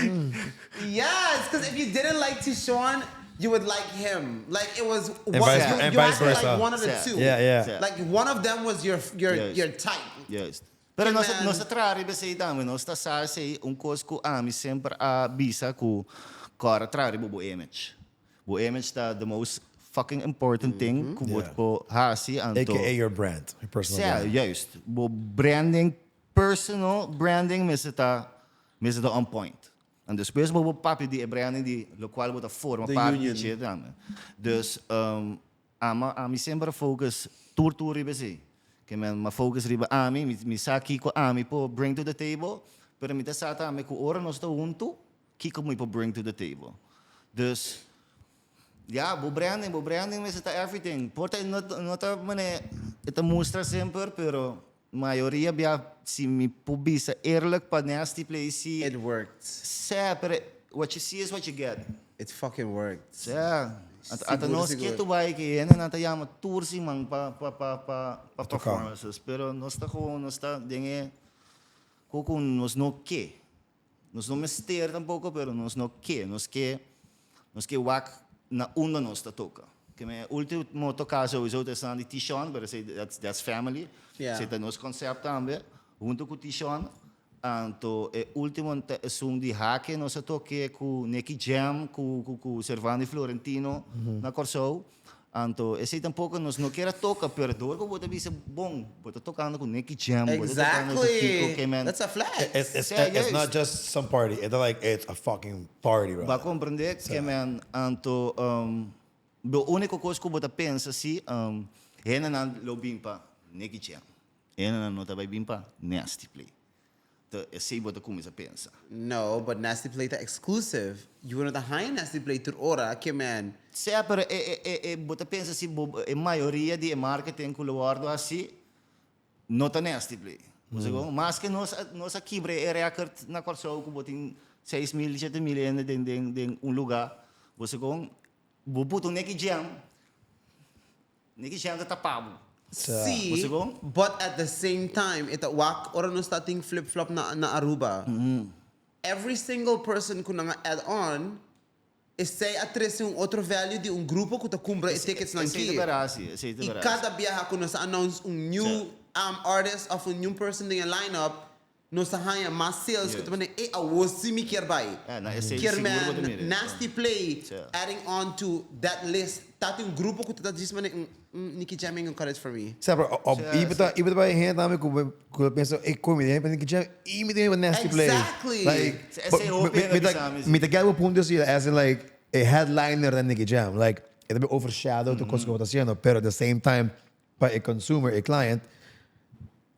Yes, because if you didn't like Tishon, you would like him. Like it was And one, vice- you, and you had vice to like versa. one of the Yeah. two. Yeah, yeah. Like one of them was your your Juist. your type. Juist. Pero nos, Man. nos a traha riba esei tambe. Nos ta sa esei un kos ku ami semper a bisa ku kòrda traha riba bo image. Bo image ta the most fucking important thing ku bo por hasi anto. AKA your brand, your personal Sea, brand. juist. Bo branding, personal branding mester ta, mester ta on point. En despues bo por papia di e branding di lokual bo ta forma The parti union. dje tambe. Dus ama, ami semper a focus tur tur riba esei. Ke men m'a focus riba ami, mi mi sa kiko ami por bring to the table, pero mi ta sa tambe ku ora nos ta huntu, Kiko mi por bring to the table? Dus, ya, bo branding, bo branding mester ta everything. Por ta no no ta mane e ta mustra semper, pero mayoria bia si mi por bisa eerlijk pa Nasty Play si. It worked. Sè, pero what you see is what you get. It fucking worked. Sè. Ata ata Sigur, nos sigur. ketu bai ke hendenan ta yama tur siman pa pa pa pa pa Toka. performances, pero nos ta gewoon nos ta den e ku nos no ke. Nos no mester tampoco, pero nos no ke. Nos ke, nos ke wak na unda nos ta toca. Ke mi ultimo toca sowieso ta esnan di Tishon, pero esey that's, that's family. Yeah. Esey ta nos concept tambe, hunto cu Tishon. Anto e ultimo ta esun di Hake, nos a toke cu Nicky Jam, cu, cu, cu Servando Florentino na Corsou. Anto esey tampoco nos no kier a toca, pero door cu bo ta bisa bon, bo ta tocando cu Nicky Jam, bo ta tocando cu Kiko Exactly. Kemen. That's a flex. It's, it's, Sea, it's not juist. just some party. It's like it's a fucking party, bro. Bo a comprende Kemen, anto bo unico cos cu bo ta pensa si hendenan lo bin pa Nicky Jam, hendenan no ta bay bin pa Nasty Play. Ta esey bo ta cuminsa pensa. No, but Nasty Play ta exclusive. You no ta haya Nasty Play tur ora, ke man. Sea, pero e e e e bo ta pensa si bo e mayoria di e marketing cu lo wordo haci no ta Nasty Play. Bo sa con? Maske nos a nos a kibra e record na Corsou cu bo tin 6000, 7000 hende den den den un lugar. Bo sa con? Bo puta un neki jam. Nicky Jam ta tapa bo. Sí, Bo segun? but at the same time, e ta wak ora nos ta tin flip flop na na Aruba. Every single person ku nan a add on, esei a trese un otro value di un grupo ku ta kumpra e ticketsnan Esei ta ki. bera si, esei ta I bera si. kada biaha ku nos a announce un new artist of un new person den e line-up, nos ta haña mas sales ku ta manda, ey awor si mi kier bai. Ja, na esei Kier sigur bo ta men mira. Nasty Play Sí. adding on to that list. Ta tin un grupo ku ta djis manda, mm, mm, Nicky Jam ain't gonna cut it for me. Sa, pero op, Sí, i bota, i bota bai hende tambe ku ku ta pensa, ey koe mi den pa Nicky Jam i mi den pa Nasty Play. Exactly. Like, Sí, but esei hopi mi, hende mi ta, bisa mi, sí. mi ta get bo punto si, as in like, e headliner ta Nicky Jam. Like, e ta be overshadow tur kos ku bo ta hasiendo, pero at the same time, pa e consumer, e client,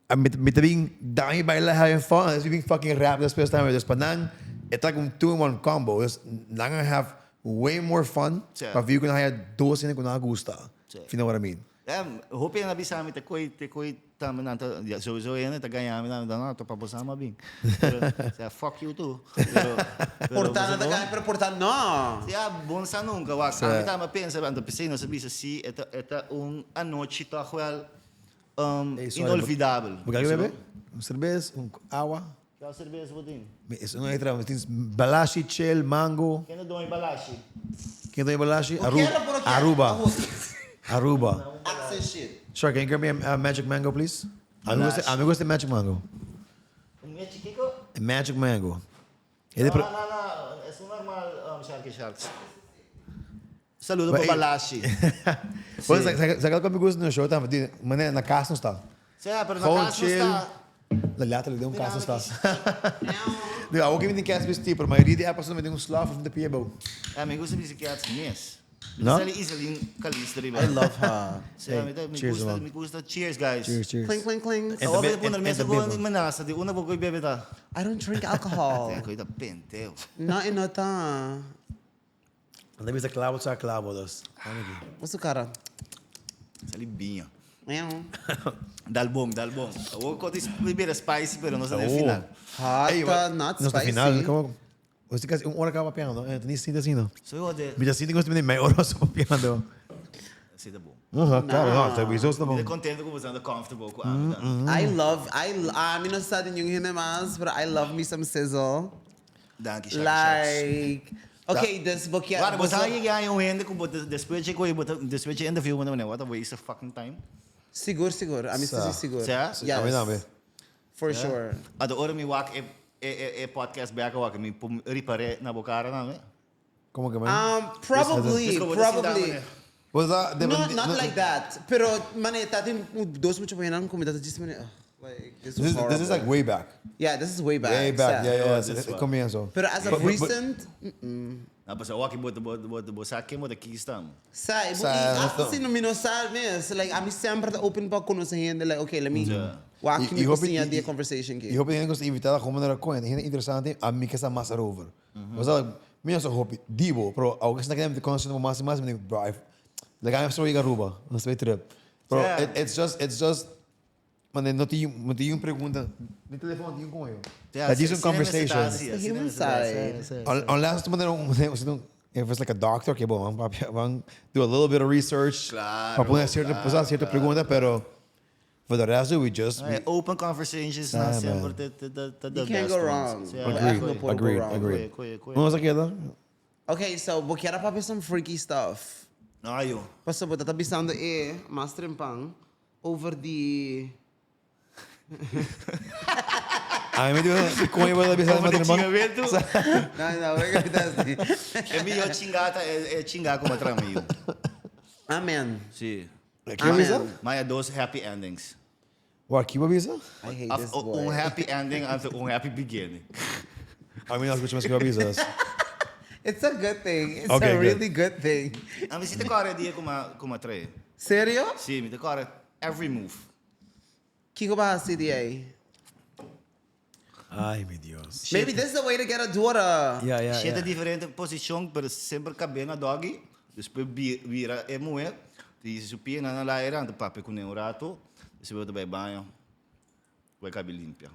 A mi mi ta bin dan y baila having fun, antes mi bin fucking rap despues tambe. Dus pa nan e ta like un two in one combo. Dus nan a have way more fun Sí. pa view ku nan haya dos hende ku nan a gusta. Sí. If you know what I mean. Ja, hopi hende a bisa mi te koe te koe tambe nan ta ja sowieso hende ta gaña mi tambe no ta pa bo sama bin. Pero sea fuck you too. Pero pero Por ta bo nan ta sa gaña pero por ta no. Ja, bon sa nunca wak. Sí. Ami tambe a pensa anto p'esei nos a bisa si e ta e ta un anochi tòg wèl Ey, sorry, Inolvidabel. Bo kere bebe? Un cerbes, un awa? Kua cerbes bo tin? Mi es un extra, mi tin balashi, chel, mango. Ken ta doño balashi? Ken ta doño balashi? Bo kier of bo no kier? Aruba. Aruba. Accent shit. Sorry, can you grab me a magic mango, please? A mi gusta, a mi gusta magic mango. Un magic kiko? A magic mango. No, no, no, es un normal Sharky Sharks. Saludo pa Balashi. Bueno, sa cu mi gusta na show tambe, di manera na cas nos ta. Sea, pero na cas nos ta. Na letterlijk den un cas nos ta. Digo, awor cu mi tin cats bisti, pero mayoria di episode mi tin un slof of mi ta pia bou. Ja, mi gusta bisti cats mes. No? Mi ta sali Iselin Calista riba. I love her. Sea, mi ta, mi Cheers, gusta, man. mi gusta. Cheers, guys. Cheers, cheers. Clink, clink, clink. Awor mi ta En pone ta mesa bebe. cu menasa di unda bo cu bebe ta. I don't drink alcohol. Te, cu ta penteo. No, e no ta. Anda bisa clavo sa clavo dus. Bo su cara. Sali biña. Miau. Dal bon, dal bon. Awor kos di bira spicy pero nos ta den Oh. final. Hot, Ey, wa- not Nos ta spicy. final. Como, nos tin casi un hora caba papiando. Eh, ni sinti asina. Soy ho de. Mi ta sinti como si mi mei ora so papiando. Así ta bon. Aha, claro, no, ta sowieso ta Mi bon. ta contento cu bo ta comfortable cu ami ta. I love, I, ami no sa di ningun hende mas, pero I love me some sizzle. Danki Shaki Sharks. Like, okay, dus bo kier. Wara, bo sa yega ay un hende ku bo ta despues dje koe bo ta despues dje interview bo ta mane what a waste of fucking time. Sigur, sigur. Ami Sa. si sigur. Sa? Yes. Ami tambe. For sure. Anto ora mi wak e e e e podcast bek a wak mi por ripare na bo kara tambe. Como ke man? Probably, Dus ku bo ta sinta probably. mane. Bo ta No, not like that. Pero mane ta tin dos mucha muhernan ku mi ta djis mane ugh, like this This was is, this is like horrible. way back. Yeah, this is way back. Way back, Sa. yeah, yeah, this yeah. one. Comienzo. Pero as of recent, No, pasobra awor bo bo bo bo sa ken bo ta kis tam. Sa, e bo Sa, i nos hasta ta- si no mi no sa mes, like ami semper ta open pa conoce hende, like okay, let me Ja. wak I- mi i ku hopi- siña i- di e conversation I ki. hopi hende ku sa invitá komo na rakon, hende interesante, ami ke sa mas erover. Osea, mi no sa hopi dibo, pero awo ke sa na kende mi ta mas i mas, mi di, bro, I, like ami so yega Aruba, nos ta bai trip. Pero Ja. it, it's just, it's just, mane, no tin, no tin un pregunta, mi telefon tin un con yo. Ja, Like, this is un asina mester ta conversation. hasi, The asina human mester ta hasi, side. sí, sí. Unless tu manera un, un, if it's like a doctor, que bon, van papia, van do a little bit of research. Claro, Pa poner cierto, claro, o sea, cierta claro. pregunta, pero for the rest, we just, Eh, open conversations na Ah, man. semper te te te te the You can't best go ones. wrong. Sí, Agreed, No por go agreed, wrong. agreed. Koe, koe, koe. Nos a keda? Okay, so bo kier a papia some freaky stuff. Ayo. Pasobra bo ta ta bisando e mas trempan over di. Ami mi di con bo ta bisando Over mas di trempan? chingamento. No, no, we go das di. E miho chingata e chinga como tra miho. Amen. Sí. Ki bo bisa? Maya dos happy endings. Wa, ki bo bisa? I hate Of this un boy. happy ending anto un happy beginning. Ami no a scucha mas ki bo bisa. It's a good thing. It's Okay, a good. really good thing. Ami si ta kore dia ku ma ku ma trae. Serio? Si, mi ta kore every move. Kiko ba hasi di ei? Ay, mi Dios. Maybe this is the way to get a daughter. Yeah, yeah, Shete yeah. diferente posicion, pero semper cabe na doggy. Despues bira e muher, di su pia na laera, anto papia cu ne un rato, despues bo ta bay baño, bay cabe limpia.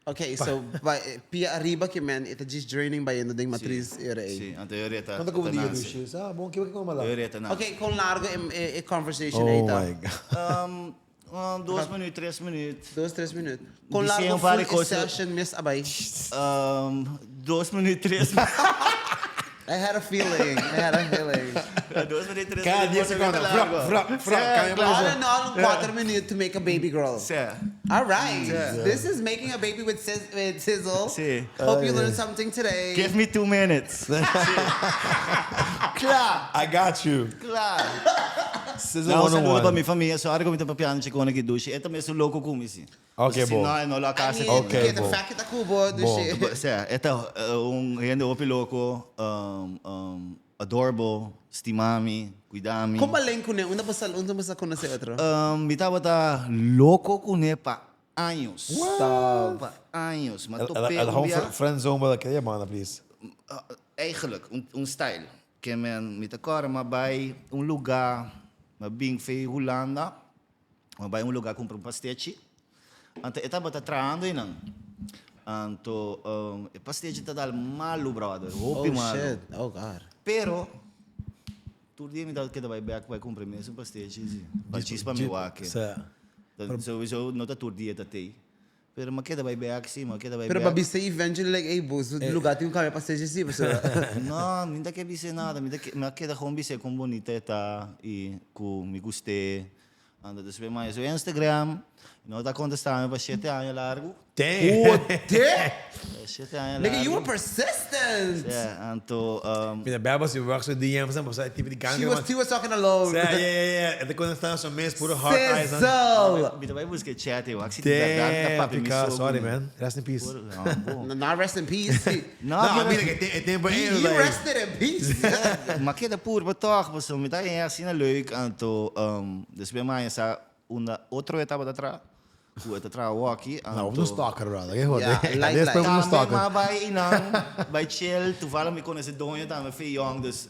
Okay, so by, pia ariba ke men, e ta just draining bayendo den matriz era ei. Si, anto e reta Cuanto como ta di nace. dushi? Ah, bon, kiba ki como la? E reta nace. Okay, con largo e, e, e conversation ei Oh ta? my God. Um, dos minuut, tres minuut. Dos, tres minuut. Con Dicen largo un par de full cosas. session mes a bay? Um, dos minuut, tres minuut. I had a feeling. I had a feeling. Dos minuut, tres Cada minuut. dies seconde. Largo. Frap, frap, frap. Sí, Cambia claro. All in all, un cuatro minuut to make a baby girl. Sí. All right. This is making a baby with, sis with Sizzle. Sí. Hope you learned something today. Give me 2 minutes. Sí. Klaar. I got you. Klaar. Sizzle Nou, saludo pa 101. mi famia. Sorry cu mi ta papiando chicona aki dushi. E ta mesun loco cu mi, si. Ok, Si bom. no, no lo I casa. mean, Ok, okay, the bom. fact that cubo, Bom. dushi. Sea, e ta un hende hopi loco, adorable, stima mi, cuida mi. Con bo a link cune? Unda bo unda bo a conoce otro? Mi tabata loco cune pa años. Stop. Pa años. Ma El, tope el, un gewoon dia- friendzone wel ik man, please. Eigenlijk, un style. Ke men, mi ta corda m'a bay un lugar, m'a bin fei Hulanda, m'a bay un lugar cumpra un pastechi. Anto e tabata trahando einan. Anto e pastechi ta dal malo, brother. Hopi Oh malo. shit. Oh God. Pero, tur dia mi ta keda bay bek bay cumpra mes un pastechi, si. Pa chispa mi wak. Sa. Sowieso no ta tur dia ta tey. Pero m'a keda bay bek, si, m'a keda bay Pero bek. pa bisa eventually like, hey, boss, lugar tin un cambia pastechi si, so. No, mi ta ke bisa nada. Mi ta ke, mi a keda gewoon bisa con bonita e ta y cu mi gust'e. Anto despues mi a su Instagram, no ta contesta mi pa shete aña largo. Damn. Te? 7 aña Nigga, you were largo. persistent. Yeah, anto Mira, beba si wacht zo DM's dan, maar type die kanker. She was talking alone. Ja. En dan kon staan zo'n mes, puro heart eyes. Sizzle. Mi ta bay busca chat, eu acho que verdad Damn, pika, sorry man. Rest in peace. No, Not rest in peace. No, No, pero- mira, que het tempo You like, rested in peace. Maar keda purba toch, paso mi ta asina leuk anto despues mi a sa una otro etapa ta tra, cu e ta traha aki. Nou, op een stalker, brother. Je hoort, Ja, hè? light, Dit is light. een Tambe stalker. maar bay inang, bay chill, toevallig mi conoce doño tambe fe jong, dus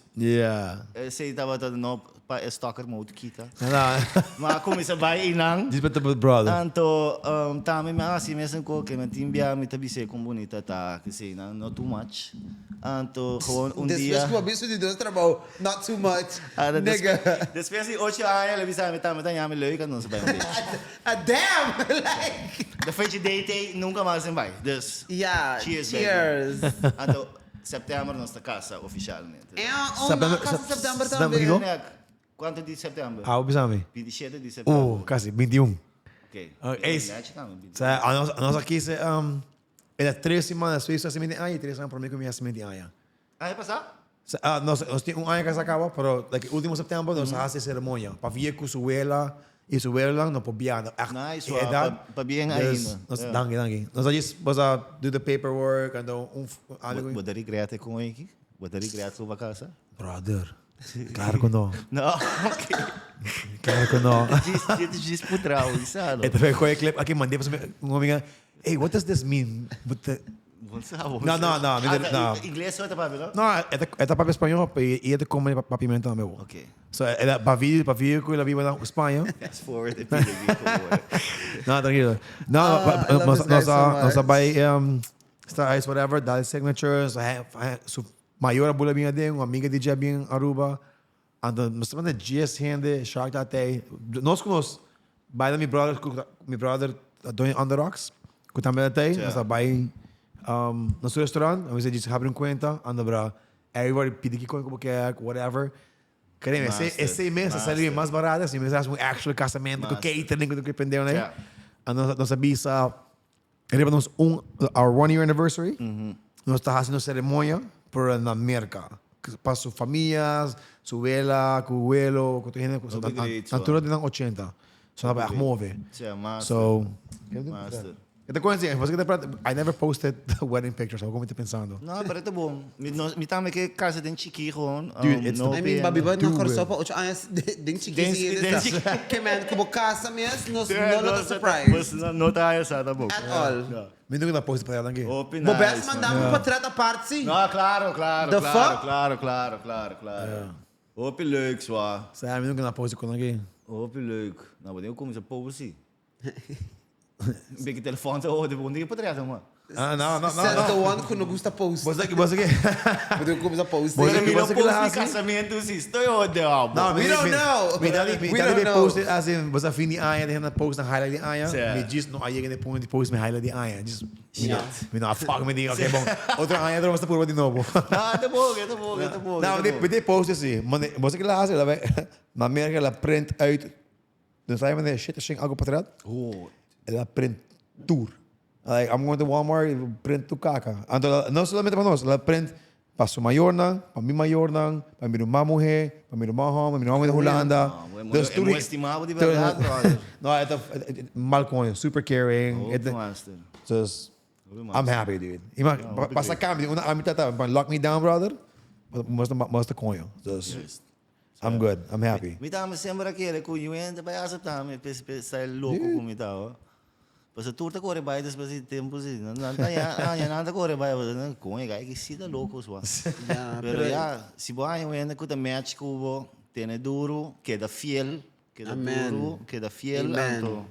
sei tabata no pa e stalker mode kita. Nou, Maar cuminsa bay inang. dit is met de brother. Anto, tambe mi a hasi mesun cu ke mi tin bia mi ta bis'é con bunita ta, ke sei, no, not too much. Anto, gewoon un Despues dia. cu a bisto di dos trabou, not too much. Ah, Nigga. Despues di 8 aña, el a bisa mi tambe ta yami leuk en dan se bay un date. Ah, damn! Like, De feitje date nunca mas in bay. Dus, yeah, cheers, cheers. Baby. Anto, september nos ta casa oficialmente. En oh, September- na casa september september tambe. digo? Nek, cuanto di september? Ah, hoe sabi? 27 di september. Oh, quasi, 21. Ok. Oh, ace. Netje tambe, 21. Sa, nos aki se, era 3 siman, Suiza se 20 aña, y 3 aña pa mi cu mi 20 aña. Ah, e pasa? Ah, nos tin un aña cu a caba, pero like, ultimo september nos a haci ceremonia. Pa via cu su wela y su wela no por biaha. Echt, Nice, e edad. pa bien Dus, ainda. Nos, Ja. Dank je, dank je. Nos just was do the paperwork en dan un, algo. Bo ta regret cu aki? Bo ta regret cu bo a casa? Brother, claro cu no. No, ok. Claro cu no. Dit is putrao, sabe? En toen gooi ik clip, oké man, dit was een amiga. Hey, what does this mean? What the... No, no. Ingles so ta papia, no? No, e ta papia spaño y e ta come papiamento tambe. Ok. So, era pa video cu el a biba na Spaña. Fast forward e pide aqui, por favor. No, tranquilo. No, Ah, I love nos, this guy nos, so nos much. bay sta ice whatever, dal signatures, su mayor bula bin aden, un amiga di bin Aruba. And nos tabata dies hende, Shark that day. Nos cu nos, bay na mi brother doño On The Rocks, cu tambe ta nos bay na su restaurant, nos a habri un cuenta, anda bra, everybody pidi kico cu kier, whatever. Créeme, ese, Master, ese mes a sali master. mas barato, asina, mes un actual casamento, cu Master. catering, cu depende, né? Ja. En nos a bisa, riba nos our one year anniversary, nos ta haciendo ceremonia por na Merca. Pa su famia, su wela, cu welo, cu tur hende, cu Hopi great, na tur di 80. So, na echt move. Ja, master. So, Master. Ik te zeggen, was ik I never posted the wedding pictures, so como te pensando. No, pero ta bon. Mi tambe ke casa den chiki gewoon. Dude, it's no I mean, pena. babi ba Do na it. Corsou pa 8 aña den chiki Den si den Ke man kubo casa mes nos Ja, no no surprise Bos no no ta esa tampoco. at all. Mi nunca post pa ela aqui. Hopi Bo nice, best man. mandar um portrait apart si. No, claro, The claro, fuck? claro. Hopi leuk, zwaar. Sa, mi nunca post con aqui. Hopi leuk. Nou, wat ik kom is een poëzie. Een beetje telefoon te horen, de die portret, man. Ah, no, no, no. Says no. the one ku no gusta post. Bo sa ki, bo sa ki. Bo tin ku kuminsá post. Bo sa Pero ki, mi bo no sa ki post la mi hasi? casamentu si. Estoy hode abo. No, mi We don't mi- know. Mi ta di, mi We ta di don't be know. post it as in, bo sa fin di aña, den na post na highlight di aña. Sí. Mi djis no a yega na e punto di post mi highlight di aña. Djis, mi no, Shit. mi no a fuck, mi di, okay, bon. Otro aña otro basta purba di nobo. No, ta bon, ta bon, ta bon. No, mi di, mi di post así. Mane, bo sa ki la hasi? La be, na Merka la print uit. Dus sa manera shit shing algo patrat. Oh. El a print tur. Like, I'm going to Walmart, print tu kaka. Anto, no solamente pa nos, el a print pa su mayornan, pa mi mayornan, pa mi ruman muher, pa mi ruman homber, mi ruman muher na Hulanda. Ah, bueno, Dus e tur moe estimabo di berdad, brother. No, e ta mal coño, super caring. Hopi E ta- master. Dus, Hopi I'm master. happy, dude. Ima, Ja, hopi pasa great. cambio, una ami tata, lock me down, brother. Mos ta coño. Dus, Juist. I'm good, I'm happy. Mi tama semper a kere ku yu hende bai aseptá mi p'es p'es style loko ku mi ta ho. Pasobra tur ta kore bai despues di tempu si. Nan nan ta haña aña nan ta kore bai pasobra nan kon e gai ki si ta loko sua. Ya, Pero pero ya, si bo haña un hende ku ta match ku bo, tene duru, keda fiel, keda Amen. duru, keda fiel Amen. anto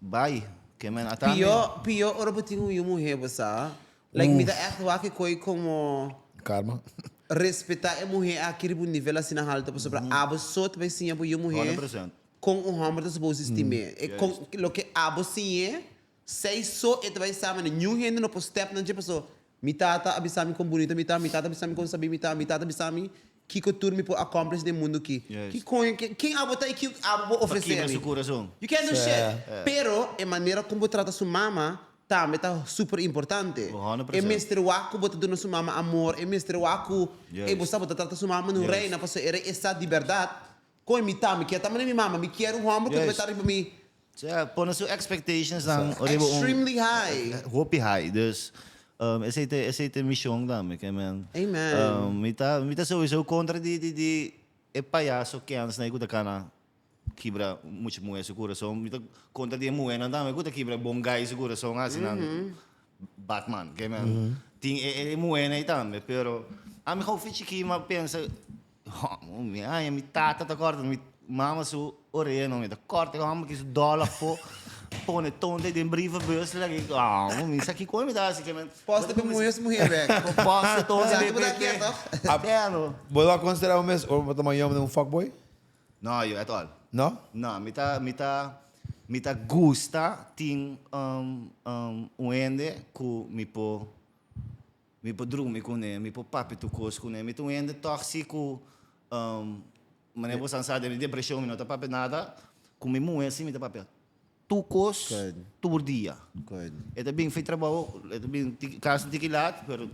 bai. Ke men ata mi. Pió, pió ora bo tin un yu muhé bo sa. Like mi ta ègt wak e koi komo. Karma. Respetá e muhé aki riba un nivel asina haltu pasobra abo so ta bai siña bo yu muhé 100%. kon un hòmber ta supos di stim'é. E kon loke abo siñ'é, sei so e ta bai sa manera. Niun hende no por stèp nan dje paso mi tata a bisa mi kon bunita mi ta, mi tata a bisa mi kon sabí mi ta, mi tata a bisa mi kiko tur mi por accomplish den mundu ki. Juist. Ki koño, ken abo ta i ki abo por Pa ofresé kibra mi? su kurason. You can't do shit. Pero e manera kon bo trata su mama Tambe ta super importante. 100%. E mester wak ku bo ta duna su mama amor, e mester wak ku e bo sa bo ta trata su mama un reina pasobra e rei e sa di bèrdat kon e mi ta, mi kier ta manera mi mama, mi kier un hòmber ku ta bai ta riba mi. Sea, pone su expectations nan riba un. Extremely high. Hopi high, dus esei ta esei ta e mishon tambe, ke men. Amen. Mi ta mi ta souiso kontra di di di e payaso kènsnan ku ta kana Kibra mucha muhé su kurason. Mi ta konta di e muhénan tambe ku ta kibra bon gai su kurason hasi nan Batman. Ke men tin e muhénan ei tambe. Pero ami gou fi chikí mi a pensa, hò, mi haña mi tata ta kòrta mi mama su orea no. Mi ta kòrta e hòmber ki su dòler afó pone tonto ei den brievenbus laki. Hò, mi sa kiko mi ta hasi ke men. Posta pa muhé su muhé bek. Posta tonto Sa den ku bo ta kier tòg? Bo lo a konsiderá bo mes ora bo ta mayó un fuckboy? No, yo at all. No? No, mi ta, mi ta, mi ta gusta tin um, um, un hende ku mi por, mi por drumi kuné, mi por papia tur kos kuné. Mi ta un hende tòg si ku, um, manera bo san sa den mi depreshon mi no ta papia nada, ku mi muhé si mi ta papia tur kos Good. tur dia. Good. E ta bin fi trabou, e ta bin tiki, kasi tiki lat, pero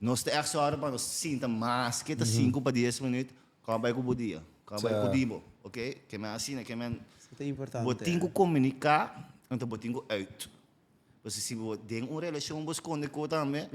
nos ta ègt sòru pa nos sinta mas ke ta sinku pa dies minüt Kaba bai ku bo dia, kaba bai ku di bo, ok? Ke men asina, ke men. Esei ta importante. Bo tin ku komuniká, anto bo tin ku uit. Pasobra si bo den un relashon bo skonde ku tambe,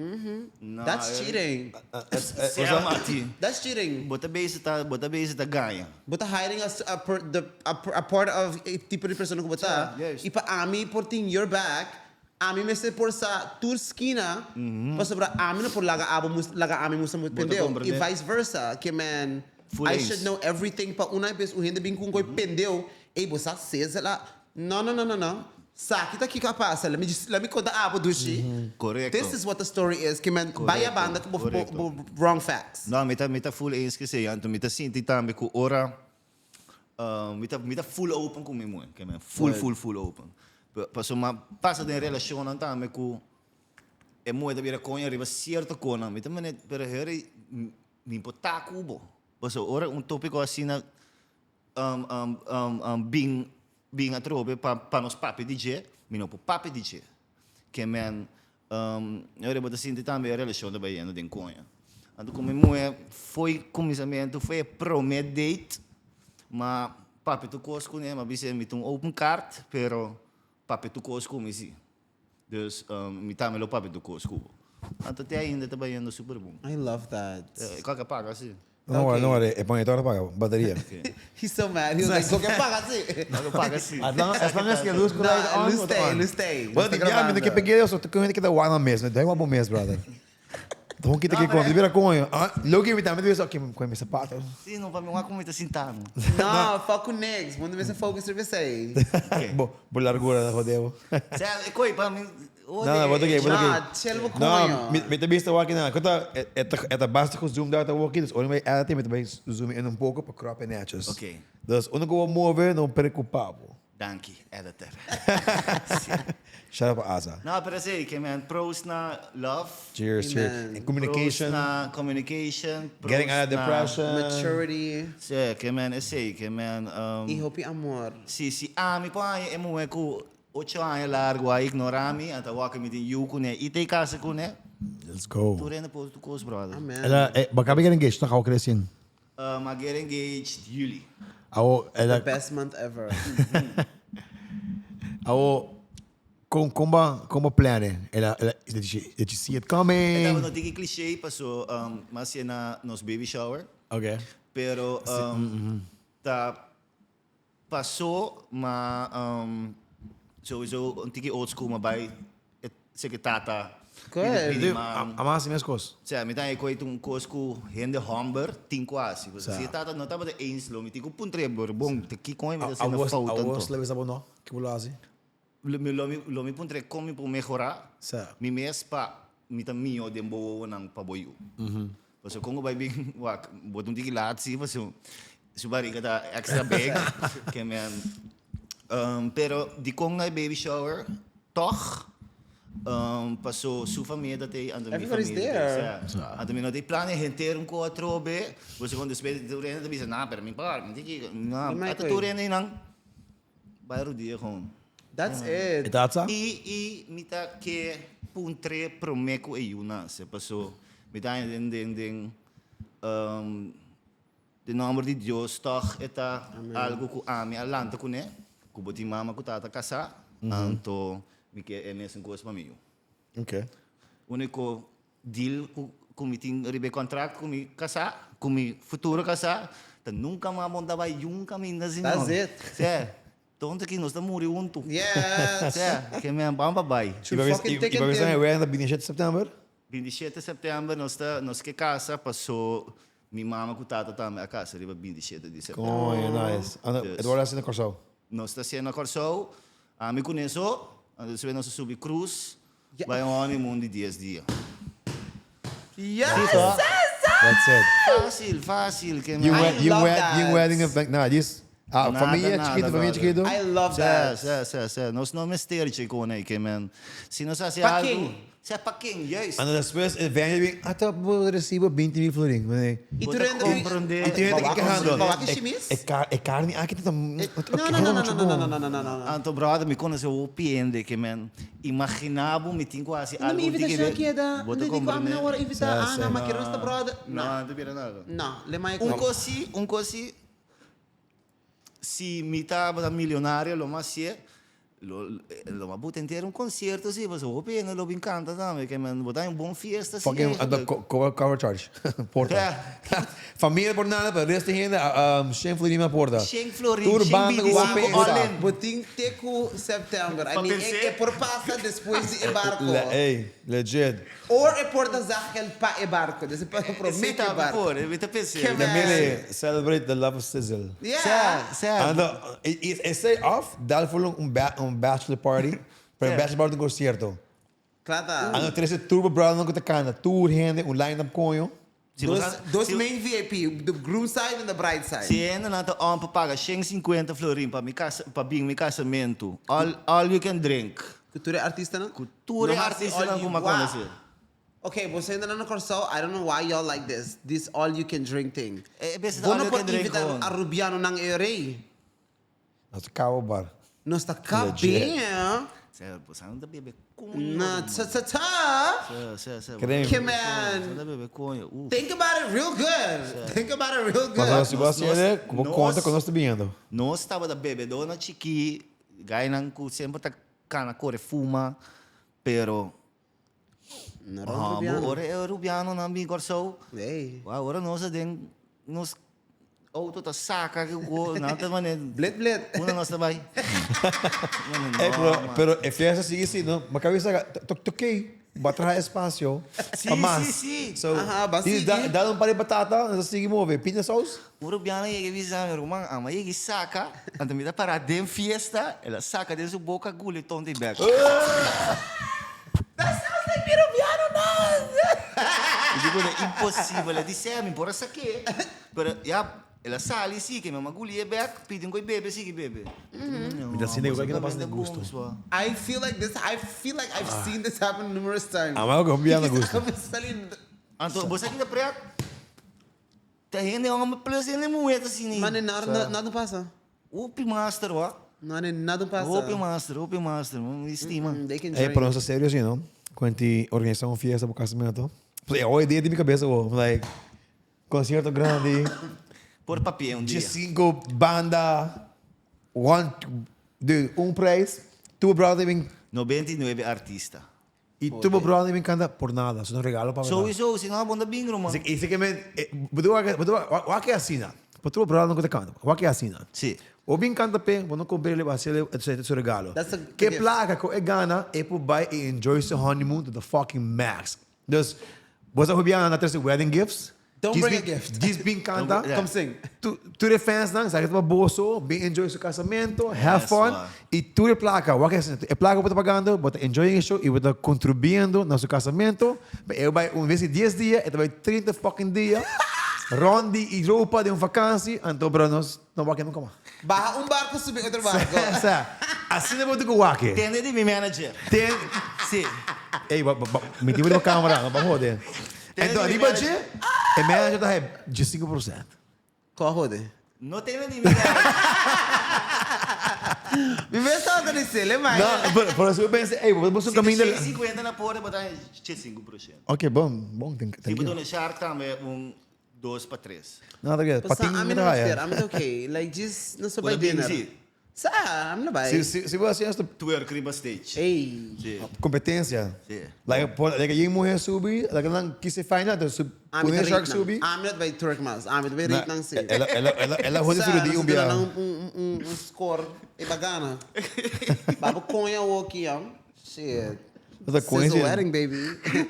no. That's cheating. Sea mati. That's cheating. Bo ta bezig ta, bo ta bezig ta gaña. Bo ta hiding a, a, the, a, a part of e tipo di persona ku bo ta. Juist. I pa ami por tin your back, Ami mester por sa tur skina pasobra ami no por laga abo mus laga ami musta mut Bo ta pendeu comprende. y vice versa ke man Full I eens. should know everything pa una bes un hende bin ku un koi pendeu ey bo sa sesa la no no no no no saki ta kiko a pasa let me just let me konta abo dushi Korekto. this is what the story is ke man bai a banda ku bo Korekto. bo bo wrong facts. No, mi ta mi ta full eens ku esei. Anto mi ta sinti tambe ku ora Mi ta mi ta full open ku mi muhé, ke men full full full open. Pasobra mi a pasa den relashonnan tambe ku e muhé ta bira koño riba sierto konan. Mi ta mane, pero heri mi por ta ku bo. Pasobra ora un topiko asina bin bin atrobe pa pa nos papia di dje, mi no por papia di dje. Ke men ora bo ta sinti tambe e relashon ta bai yendo den koño. Anto ku mi muhé foi kuminsamentu, foi e promé date, ma papia tur kos kuné, mi a bisa mi ta un open kaart, pero papia tur kos ku mi si. Dus mi tambe lo papia tur kos ku bo. Anto te ainda ta bai yendo super bon. I love that. E kòke a paga si. No worry, no worry, e pon e tor paga, bateria. He's so mad, he was like, kòke a paga si. Kòke a paga si. As long as long as e luz ku light on. No, luz stay, luz stay. Bueno, di bia mi no ke peg'e, so ta ku hende ke ta wak nan mes, no wak bo mes, brother. Don kita ke kon, di bira koño. Ah, loke mi tambe ta bisa, ok, mi koe mi sapato. Si, no, pa mi wak ku mi ta sinta no. No, fuck ku niks, bo no mester focus riba esei. Bo, bo largura ta jode bo. Sea, e koe pa mi. No, no, bo ta gay, bo ta gay. Ah, chill bo No, coño. mi, mi ta bista wak na. Kota, e ta, e ta basta ku zoomed out awor dus ora mi edit, mi ta bai zoom in un poko pa crop e netjes. Oké. Dus unda ku bo move, no preocupa bo. Danki, editor. Shout out pa Asa. No, pero sí, ke men pros na love. Cheers, cheers. Amen. And communication. Pros na communication. Pros Getting out of na- depression. Maturity. Sí, ke men esei, ke men um, Y hopi amor. Si, si ami por haña e muhé ku ocho aña largu a ignorá mi, anta wak mi tin yu kuné i ta e kasa kuné. Let's go. Tur hende por tur kos, brother. Amen. Ela, eh, bo acaba get engaged, toch? Awo crecien. Um, a get engaged juli. Awo, ela, The best month ever. awo, con, con ba, con ba plannen? Ela, ela, did you, did you see it E coming? tabata no tiki cliché paso um, mas na nos baby shower. Okay. Pero um, ta Paso ma sowieso un tiki old school ma bai e seke tata Good. pidi man. A mas mes kos. Sea, mi ta e koe un kos ku hende homber tin ku hasi. Pasobra si e tata no tabata eens lo mi tin ku puntra e bor bon te kiko mi ta hasiendo fout anto. Awor lo bisa bo no, ke bo lo hasi? Lo mi lo mi puntra e kon mi por mehora mi mes pa mi ta mihó den bo wowonan pa bo yu. Pasobra kon ku bai bin wak bo ta un tiki laat si pasobra su bariga ta extra big ke men pero dikon na e baby shower tog paso su famia ta tei anto mi Everybody's famia ta tei there. sa anto mi no tin plan henter un ku atrobe pasobra kon despues tur hende ta bisa na pero mi por mi tin ki Mi ata tur Michael. hende einan. Bai rudia gewoon. That's it. E ta atsa? I i mi ta ke puntr'é promé ku e yu nase paso mi ta haña den den den den nòmber di Dios tòg e ta algu ku ami a lanta kuné ku bo tin mama ku tata kasá anto mi ke e mesun kos pa mi yu. Okay. Úniko Deal ku ku mi tin riba e contract ku mi kasá, ku mi futuro kasá, ta nunka mas bo ta bai yun kaminda si no. That's it. Sè, tonto ki nos ta muri huntu. Yes. Sè, ke men ban pa bai. I pa Fucking i thick pa and bisa thin. e wedding ta binti shete september? 27 september nos ta nos ke kasa paso mi mama ku tata tambe a kasa riba 27 di september. Coño, nice. Ando, Dus. e ta wòrdu hasi na Kòrsou? Nos ta hasié na Kòrsou, ami ku Neso, anto despues nos a subi krus, Ja. Bai un honeymoon di dies dia. Yes! That's it. Fácil, fácil. Ke You I wed, you love wed, that. you wedding of nah, this ah, Nada, famia nada, chiquito, famia brother. chiquito. I love Sè, that. sè, sè, sè. Nos no mester che con ei, ke men. Si nos haci Pa algo. ken? Sè, pa ken, juist. Ando despues e venue bin, ah, ta bo recibo 20 mil florin. Nee. Y Bo tu ta rende comprende. Y tu rende Bawa que quejando. Bawa que E, chimis? e, car, e carne aki ta No, no, no, no, no, no, no, no, no, no, no. Anto brother, mi conoce hopi hende ke men imagina bo mi tin cu haci No algo mi di ke invitacion keda. Bo No ta di cu ami comprende. na ora invita Sa, Ana, sa. ma kero sta brother. No, No. no ta bira nada. No, le mai Un cosi, un cosi, si mi tabata milionario lo mas hacié, lo lo mas buta entero un concierto si, pasobra hopi hende lo bin canta tambe, ke men bo ta un bon fiesta si Fucking eigenlijk. ando cover charge. Porta. Ja. Familia por nada, pero resto hende shen florin na porta. Shen florin, Tur shen banda ku 25 bo all pensa. in. Bo tin te ku september. I Pa mean, pensé. e, e por pasa despues di e barco. Le, ey, legit. Or e por ta zagel pa e barco. Des e pa promé Esei ku e ta barco. por, mi ta pensé. Ke De man. mele celebrate the love of Sizzle. Yeah. Sa, sa. Ando, esei of dal for un un bachelor party, pero bachelor party un concierto. Kla ta. Ando trece tur bo brothernan ku ta canta, tur hende, un line up coño. Si bo Dos, sa- dos si- main VIP, the groom side and the bride side. Si hende nan ta on pa paga shen sinkuenta florin pa mi casa, pa bin mi casamentu, all, all you can drink. Ku tur e artistanan? Ku tur e No hasi artistanan all ku you- mi a Wow. konosé. Ok, boso hende nan na Kòrsou, I don't know why y'all like this, this all you can drink thing. E bes Bo all no you por can drink invita gewoon. Arubianonan e rei. Nos ta cabo bar. Nos ta Legit. kabia. Sê, boso nan ta bebe koño. Na tsa tsa tsa. Sê, sê, sê. Creme. Ke man. Boso nan ta bebe koño. Uf. Think about it real good. Think about it real Mas good. si bo Nos- hasi ele, ku bo nos- konta ku nos ta biniendo. Nos tabata bebedónan chikí, gainan ku semper ta Cana core fuma, pero No Ah, bo Rubiano. ora e Rubianonan bin Kòrsou. Ey. Wou, ora nos a den nos auto ta saka ku go, nan ta mane. Blit blit. Unda nos ta bai? Ey, pero, pero e fiesta sigui si, no? Ma kabes saka, ta oké, bo a traha espacio Sí, pa mas. sí, sí. So, Aha, ba di sigui. da, da un par di batata, nos ta sigui move. Pinda saus? Un Rubiano yega i bisa mi, Ruman, ama yega i saka, anto mi ta para den fiesta, el a saka den su boka guli tonto i bek. Dico ta imposibel. E di sè, mi por a sak'é. Pero ya, el a sali si, ke mi a guli'é bèk, pidi un koi bebe, sigui bebe. Mi ta sinti ku no pasa den gusto. I feel like this, I feel like I've seen this happen numerous times. Ama ku hopi a na gusto. Anto, bo sa ki ta pret? Ta hende homber plus hende muher ta asina. Mane nada nada no pasa. Hopi master wa. Mane nada no pasa. Hopi master, hopi master. Mi stima. They can Ey, drink. pero nos ta serio así, no? Cu ti organisa un fiesta pa casamento. Pues, hoy dia den mi cabeza, wo, like, concierto grandi. Por papia un dia. Diescinco banda, one, dude, un prijs. Tur brother bin. 99 artista. Y tur bo brother bin canta por nada, su un regalo pa mi. Sowieso, si no bo no ta bin ruman. Y si ke men, bo tin wak, bo tin wak, wak e asina. Pa tur bo brother no ku ta canta, wak e asina. Si. Bo bin canta p'e, bo no compr'e bo haci'e e su regalo. That's a Ke gift. placa ku e gana, e por bai y enjoy su honeymoon to the fucking max. Dus, bo sa hopi anda trese wedding gifts. Don't bring a gift. Djis bin canta. Come sing. Tur e fans nan, sa ke ta pa boso, bin enjoy su casamento, have Yes, fun. man. Y tur e placa, wak e e placa bo ta pagando, bo ta enjoying e show y bo ta contribuyendo na su casamento. Pa e bai un vez di dies dia, e ta bai 30 fucking dia rond di Europa den un vakantie, anto bro nos no wak e nunca mas. Baha un barco subi otro barco. Sa, asina bo ta cu wak e. Tende di mi manager. Ten. Si. Ey, ba, ba, ba, mi tin bo riba camera, no ba hode. Enton riba dje, e manager ta haya 15%. Kua hode? No tene di mi manager. Mi mes tabata di sele, ma. No, pero, pero si bo pensa, ey, bo ta Si un caminda. ta 50 na porta, bo ta haya 5%. Ok, bon, bon, thank Si bo you. duna Shark tambe un dos pa tres. No, ta ke, Basta, patin ami mi ta no haya. mester, ami ta ok. Like, just, nos ta Bo bai ta bin dinner. si. Sa, ami no bai. Si, si, si bo hasi esto. Twerk riba stage. Ey. Si. Competencia. Si. Like, por, like, yen muher subi, like, nan kise final, entonces su, Ami pone ta shark rit nan. subi. Ami no ta bai twerk mas. Ami ta bai rit nan si. Ela, ela, ela, ela hodi Sa, su di nos un ta duna bia. nan un, un, un, un score. E bagana. Babo coña awoki, ya. Shit. That's a Sizzle coincidence. wedding, baby.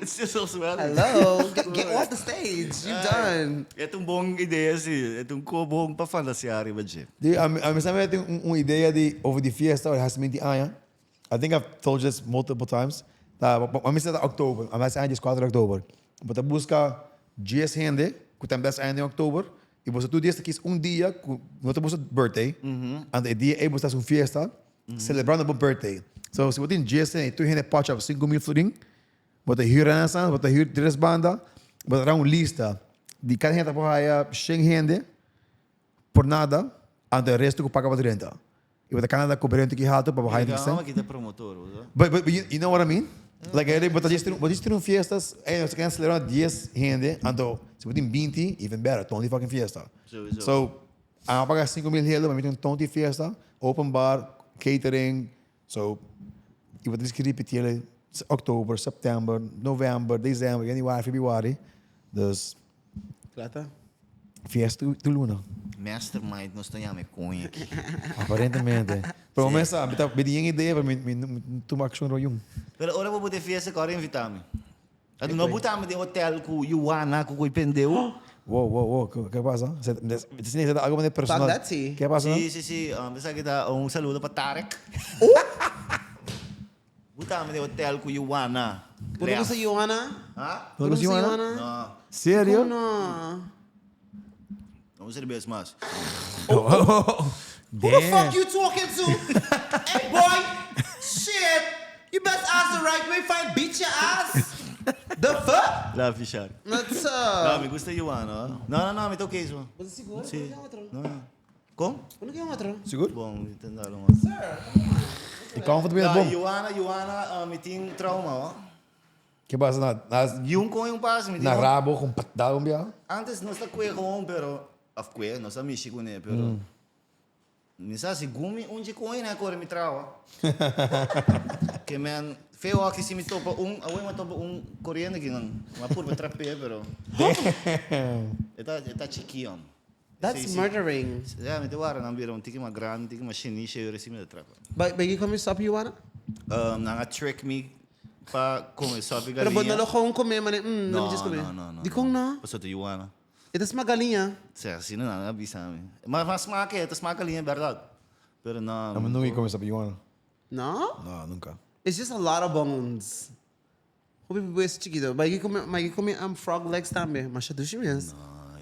Sizzle wedding. Hello. Get, get off the stage. You done. E ta un bon idea, si. E ta un ko bon pa fantasia riba dje. Di, ami, ami sa mi tin un, un idea di over di fiesta, ora hasi 20 aña. I think I've told you this multiple times. Ta, ami sa ta oktober. Ami hasi aña 14 di oktober. Bo ta buska 10 hende ku tambe hasi aña den oktober. I boso tur dies ta kis un dia ku no ta boso birthday. Anto e dia ei boso ta hasi un fiesta. Celebrando bo birthday. So si bo tin djes hende y tur hende patch up 5000 florin, bo ta huur Renaissance, bo ta huur tres banda, bo ta traha un lista di cada hende ta por haya shen hende por nada, anto e resto cu paga pa drenta. Y bo ta cana ta cobra renta ki halto pa bo haya Mira, shen. amo kita promotor, bo sa. But, but, but you, you know what I mean? Like, bo ta djes tin, bo djes tin un fiesta, ey, nos ta kende celebra dies hende, anto si bo tin binti, even better, tonti fucking fiesta. Sowieso. So, A paga 5000 gulden pa mi tin un tonti fiesta, open bar, catering, so y bo tin ki ripiti el oktober, september, november, december, januari, februari, dus Plata. fiesta tur luna. Mastermind nos ta yama e coño aki. Aparentemente. Pero mi sa, mi ta mi tin idea pero mi mi no tuma accion royun. Pero ora bo bo tin fiesta kor invita mi. Anto no buta mi den hotel cu Juana cu cu pendeu. Wow, wow, wow, ke pasa? Se ta algo manera personal. Fuck that tea. Ke pasa? Si, si, si. Esaki ta un saludo pa Tarek. Buta mi den hotel cu Juana. Bo no gusta Juana? Ha? No gusta Juana? No. Serio? No. No cerbes mas. Who the fuck you talking to? Hey boy! Shit! You best ask the right way if I beat your ass! The fuck? Love you, Shark. What's No, up? mi gusta Juana. No, no, no, mi ta okay so. Bo ta sigur? Si. Bo no ke otro? No, no. Kon? Bo no ke otro? Sigur? Bon, mi ta dal un otro. Sir, come on. E comfort bina No, bom. Juana, Juana, mi tin trauma, ho. Ke pasa na na Yun kon yung pas, mi tin na rabo con patada un bia? Antes nos ta kue gewoon, pero of kue, nos ta mishi kuné, pero Mi sa si gumi un dje koe na kore mi trawa. Ke men feo aki si mi topa un, awe mi topa un koriente ki nan. Ma purba trap'é pero e ta e ta chiki hom. That's Si, si. murdering. Ya mi ta wara nan bira un tiki mas grandi, un tiki mas shinisha y ora si mi ta trapa. Ba ba kiko mi sopi Juana? Nan a trick mi pa come sopi Pero bo galiña. no lo gewoon come mane mm, no mi djis come. No, no, no. Dikon no? Pasobra ta Juana. E ta sma galiña. Si, asina nan a bisa mi. Ma ma smaak e, ta smaak galiña berdad. Pero no. Amo nunca come sabi Juana. No? No, nunca. It's just a lot of bones. Hopi weso chikito. Bai ki come, bai ki come um frog legs tambe. Masha dushi mes.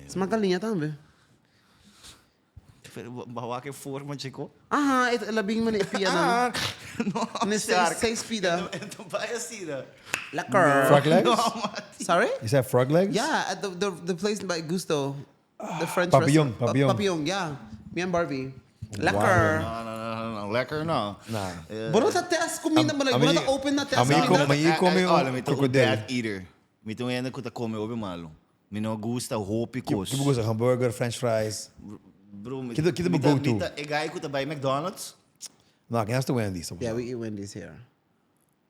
Sma galiña tambe. Pero bo a wak e forma chiko? Aha, e la bin mane e pianan. No, Ne seis, seis pida. E no bai asina. Lekker. Frog legs? No, Mati. Sorry? You said frog legs? Yeah, at the, the, place by Gusto. The French Papillon, restaurant. Papillon. Papillon, yeah. Me and Barbie. Lekker. No, no, no, no, no. Lekker no. Nah. Bo no ta test comida, maar like, bo no ta open na test a mi comida. mi come un Olha, mi ta un krokodil. bad eater. Mi ta un hende ku ta come hopi malo. Mi no gusta hopi kos. Ki bo gusta? Hamburger, french fries? Bro, mi Ki ta bo mi ta- go-to? Mi ta e guy ku ta bai McDonald's. No, aki hasta Wendy's. Yeah, we eat Wendy's here.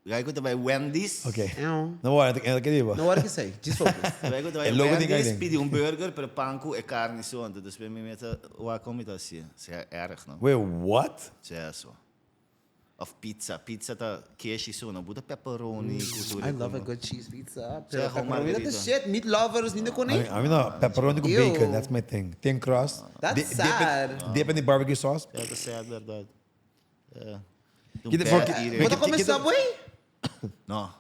Guy ku ta bai Wendy's. Okay. Ew. No worry, e ke diba. No worry esei, just focus. Guy ku ta bai E logo tin Wendy's aiden. pidi un burger, pero pan ku e karni so. Anto despues mi mester wak kon mi ta hasié. Sea erg, no? Wait, what? Sea so. Of pizza. Pizza ta keshi so, no buta pepperoni ku tur I love a good cheese pizza. Sea Pero gewoon pepperoni ta the margarita. shit. Meat lovers, niet de konijn. I mean, no, pepperoni ku Ew. bacon, that's my thing. Thin crust. That's Dip sad. it, dip in the barbecue sauce. Ja, ta sad, berdad. Ja. Un Kita bad for- eater. Bo ta come Subway? No.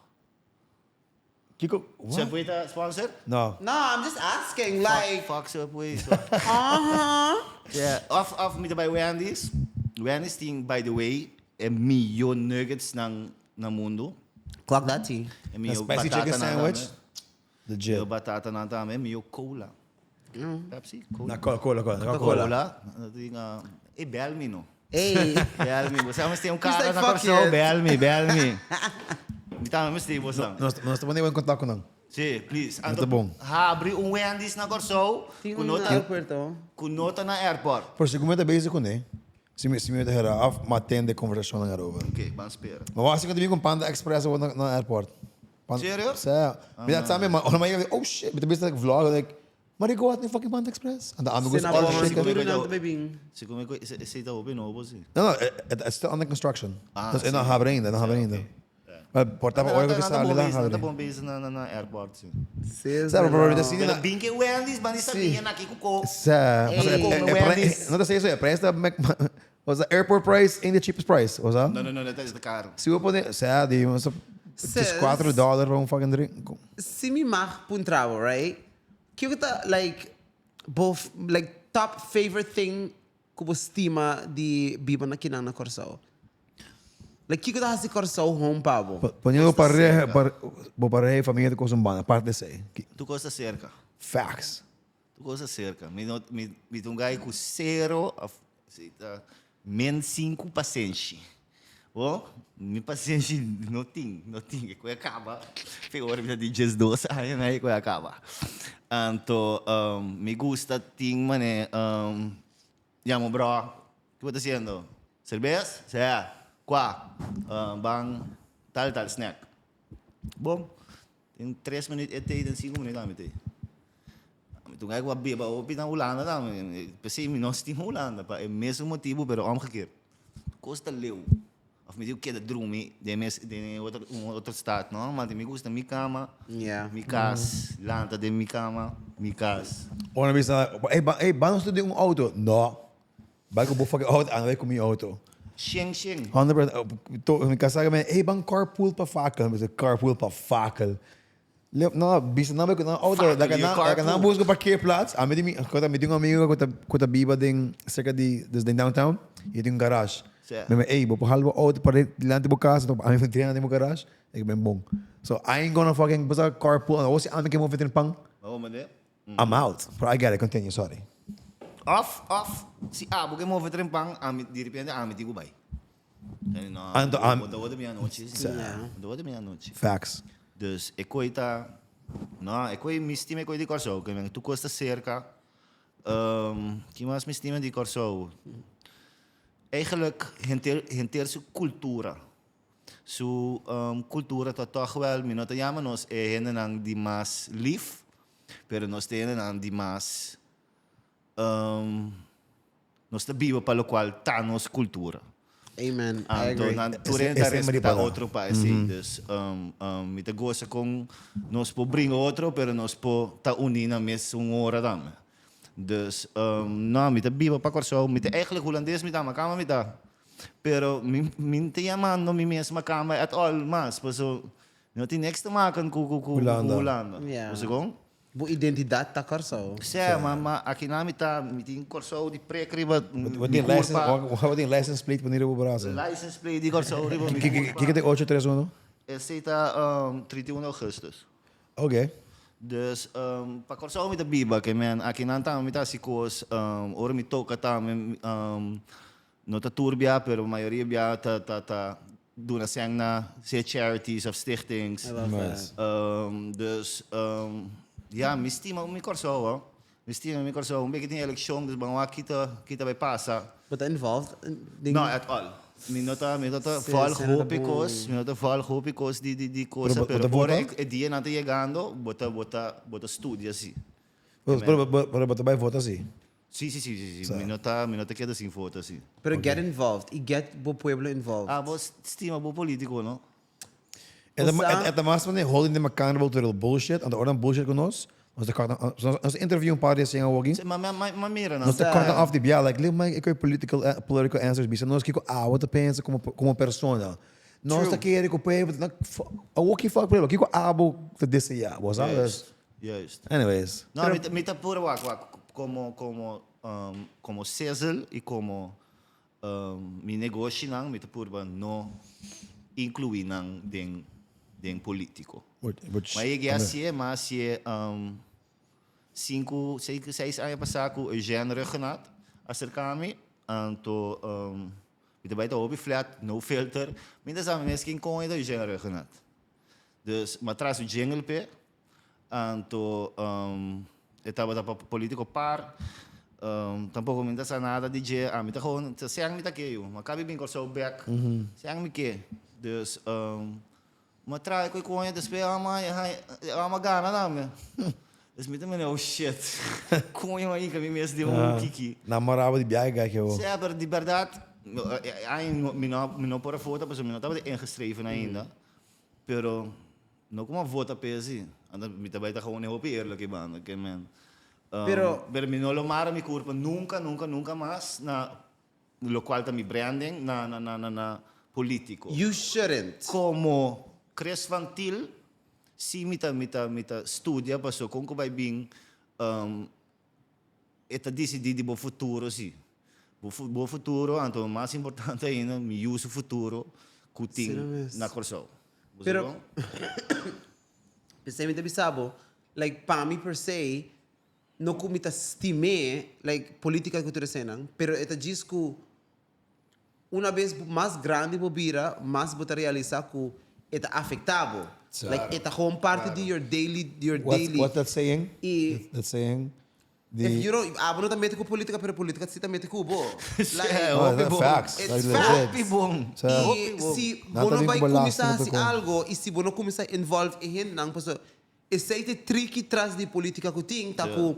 Kiko, what? Subway ta sponsor? No. No, I'm just asking. Like, Fuck, fuck Subway. So. uh-huh. Yeah. Of mi ta bai Wendy's. Wendy's tin, by the way, e miyo nuggets nan na mundo. Clock that tea. E miyo spicy chicken batata nan sandwich. tambe. Legit. Miyo batata nan tambe. Miyo cola. Pepsi? Cola. Na cola, cola, cola. Coca-Cola. Cola. Tin, e bel mi no. Hey. Bel mi. Bo sa tin un cara like, na "Fuck Kòrsou. it." Bel mi, bel mi. Mi tambe mester bo sa. Nos ta pone bo en kontak ku nan. Si, please. Ta bon. Habri un Wendy's na Kòrsou Tin ku un no na ta aeropuerto. ku no ta na airport. Por si ku mi ta bezig kuné, si mi si mi ta hera af, mi a tende konversashonnan erover. Oké, ban spera. Ma wak si ku ta bin ku Panda Express awor na na airport. Pan- Serieus? Sa. Mi ta sa mi, ma ora mi yega, oh shit, mi ta bisa vlog, like, Marico wat ni fucking Panda Express? Anda amigo Sina all bo shit. man, duro nan ta bebin. Si come esei ta hopi nobo si. No, no, it's still under construction. Ah, Dus e si. no habri ainda, no habri ainda. Maar por ta ora ku sali nan Nan ta habri. bon bezig na na airport si. Sa, pero pero si Pero na bin ke Wendy's ban di sabia na ki ku ko. Sa, Ey. e Wendy's. no ta say eso, e prijs ta Mac, was the airport price ain't the cheapest price, was that? No, no, no, dat is te caro. Si bo pone, sa, di, Sis. $4 pa un fucking drink. Si mi mag puntra bo, right? Kiko ta like bo like top favorite thing ku bo stima di biba na kinan na Kòrsou? Like kiko ta hasi Kòrsou home pa bo? Pone bo pareha, bo pareha i famia ta kos un banda, aparte esei. Tur kos ta serka. Facts. Tur kos ta serka. Mi no, mi, mi ta un guy ku sero of si ta min sinku pasenshi. Bo, mi pasenshi no tin, no tin. E koe a kaba. Fe ora mi ta di diesdos aña na e koe a kaba. Anto mi gusta tin mane yama un bro, ki bo ta hasiendo? Serbes? Sea. Kua? Ban tal tal snack. Bon. Den tres minuut e tei, den sinku minuut ami tei. Ami tun ku a beba hopi na Hulanda tambe. P'esei mi no stima Hulanda, pa e mesun motibu pero omgekeerd. Kos ta leu. Of mi tin ku keda drumi den mes den otro un otro stad no, ma mi gusta mi kama, mi kas, lanta den mi kama, mi kas. Ora mi bisa, ey ban ey ban nos tur den un auto. No. Bai ku bo fucking auto, anda bai ku mi auto. Shen shen. 100%. To, mi kasá ku mi, hey, ban carpool pa Fakel. Mi bisa, carpool pa Fakel. Le, no, bisa nan bai ku nan auto. Fakel, Laga je nan, laga nan carpool. buska parkeerplaats. Ami di mi, ku ta, mi tin un amigo ku ta, ku ta biba den, serka di, dus den downtown. I e tin un garage. Sè. Mi mi, hey, bo por hala bo auto pa dilanti bo kas, anto ami drenta den bo garage. Ik ben bon. So, I ain't gonna fucking, bo sa carpool. Awor si ami ke move den pan. Bo mande? I'm out. Pero I get it, continue, sorry. Of, of, si abo ke move trempan, ami, di repente ami tin ku bai. No, Anto ami. Bo ta worde mi anochi, si. Bo ta worde mi anochi. Facts. Dus e koi ta, no, e koi mi stima e koi di Kòrsou, ke men tur kos ta serka. Ki mas mi stima di Kòrsou? Eigenlijk henter, henter su kultura. Su cultura ta toch wel, mi no ta yama nos e hendenan di mas lief, pero nos ta e hendenan di mas, nos ta biba pa locual ta nos cultura. Amen, I Anto agree. nan tur hende ta Esei respeta maripada. otro pa esei. Dus mi ta gosa con nos por bringa otro, pero nos por ta uni na mes un ora tambe. Dus no, mi ta biba pa Kòrsou, mi ta eigenlijk Hulandes mi ta, ma kama mi ta. Pero mi mi ta yamando mi mes makamba at all mas, paso Mi no tin niks te maken ku ku ku Hulanda. Hulanda. Ja. Bo segon? Bo identidat ta Kòrsou. Sè, ma ma akinan mi ta mi tin Kòrsou di prek riba mi Bo tin license, kurpa. bo tin license plate poni riba bo brasa. License plate di Kòrsou riba mi kurpa. Kiko ta e ocho tres uno? Esei ta 31 augustus. Ok. Dus pa Kòrsou mi ta biba ke men akinan tambe mi ta hasi kos ora mi toka tambe no ta tur bia pero mayoria bia ta ta ta duna sèn na sea charities of stichtings. I love Nice. that. Dus ya mi stima mi Kòrsou ho. Mi stima mi Kòrsou. Un beki tin elekshon dus ban wak kita kita bai pasa. Bo ta involved den. No at all. Mi no ta mi no ta Sí, volg esei no ta hopi bon. kos, mi no ta volg hopi kos di di di Pero cosa bo pero ta ora vota? e dianan ta yegando bo ta bo ta bo ta studia si. Pero pero bo ta bai vota si? Sí, sí, sí, sí, sí. Mi no ta, mi no ta keda sin vota, sí. Pero get involved y get bo pueblo involved. Ah, bo stima bo politico, no? E ta, Osa- e ta mas manera holding them accountable to the bullshit, anto ora nan bullshit ku nos, nos ta cut nan, nos, nos interview un par di esei awoki, Sí, ma, ma, ma, ma mira nan. nos ta Sa- cut nan off di bia, like, leo mai e koe political, eh, political answers bisa nos kiko awo ta pensa como, como persona. Nos ta True. kere ku pueblo, na, awoki fuck pueblo, kiko abo ta desea, bo sa? Juist, juist. Anyways. No, mi ta, mi ta puro wak, wak, como, como, um, como Cecil y como um, mi negoshinan, mi ta purba no inclui nan den, den politico. Ma yega hacié, ma hacié um, cinco, seis, seis aña pasá cu Eugène Rhuggenaath acerca mi, anto um, mi ta bai ta hopi flat, no filter, mi ta sa mi mes kin con e ta Eugène Rhuggenaath. Dus, m'a traha su jingle p'e, Anto e tabata pa politico par, tampoco mi ta sa nada di dje, ami ta gewoon, ta sean mi ta ke yu, ma kabi bin Kòrsou bek, sean mi ke. Dus mi a traha ku e koña, despues a mi a gana tambe. Dus mi ta mira, oh shit, koño a hinka mi mes den un kiki. Namorabo di biaha gai ke bo. Sea, pero di bèrdat, ai mi no por a vota pasobra mi no tabata ingeschreven ainda, pero No como a vota p'e así. Anda mi ta bai ta gewoon e hopi eerlijk e banda ke men. Pero. Pero mi no lo mara mi curpa nunca nunca nunca mas na locual ta mi branding na na na na na politico. You shouldn't. Como Chris van Til si mi ta mi ta mi ta studia paso con cu bai bin E ta disidí di bo futuro sí. Bo bo futuro, anto mas importante ainda, mi yu su futuro ku tin na Kòrsou. Bo sa Pero bon? P'esei mi ta bisa bo, like pa mi per se, no ku mi ta stim'é, like politica ku tur eseinan, pero e ta djis ku una bes mas grandi bo bira, mas bo ta realisa ku e ta afecta bo. Like e ta gewoon parti di your daily, your daily. What's that saying? I That saying? Di If you don't, abo no ta mete ku politica, pero politica si ta mete ku bo. Like, Yeah, Oh, hopi that bon. facts. It's Like fact. legit. Hopi bon. Sa- I Hopi bon. si Nan bo ta no bin bai ku kuminsá belasting hasi ta kon. algo i si bo no kuminsá involve e hendenan, pasobra esei ta e triki tras di politica ku tin, ta ku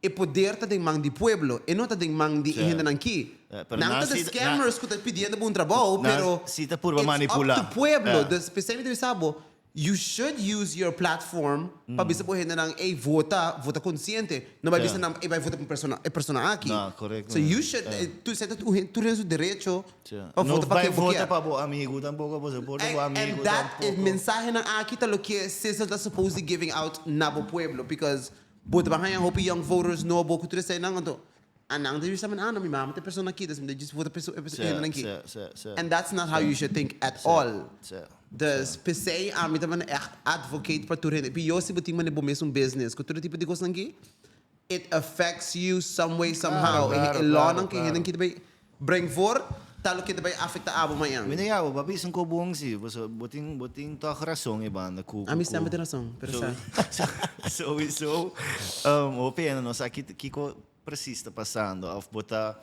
E poder ta den man di pueblo, e no ta den man di e hendenan ki. Nan ta de scammers ku ta pidiendo bo un trabou, pero si ta purba it's manipula. up to pueblo. Dus p'esei mi ta bisa bo, you should use your platform pa bisa bo hendenan, ey, vota, vota konsiente. No bai bisa nan, ey, bai vota pa un persona, e persona aki. So you should, tur esei ta tur hende su derecho pa No vota pa bai ken bo vota kier. pa bo amigu tampoco, bo soporta bo amigu And that, e tampoco. mensahenan aki ta loke Cecil ta supposed di giving out na bo pueblo, because Bo ta haña hopi young voters nobo ku tur eseinan, anto anan ta bisa men, ah no, mi mama ta e persona aki, dus mi ta djis vota pa e hendenan aki. And that's not how you should think at all. Dus p'esei ami ta manda ègt advocate pa tur hende. Pió si bo tin manda bo mesun business ku tur e tipo di kosnan aki, it affects you some way somehow. E lawnan ku e hendenan aki ta bai Breng voor ta loke ta bai afecta abo mañan. Mi ta yawa, bo a bisa un ko bon si, pasobra bo tin bo tin tog rason e banda ku Ami semper tin rason, pero sa. Souiso hopi hende no sa kiko precies ta pasando of bo ta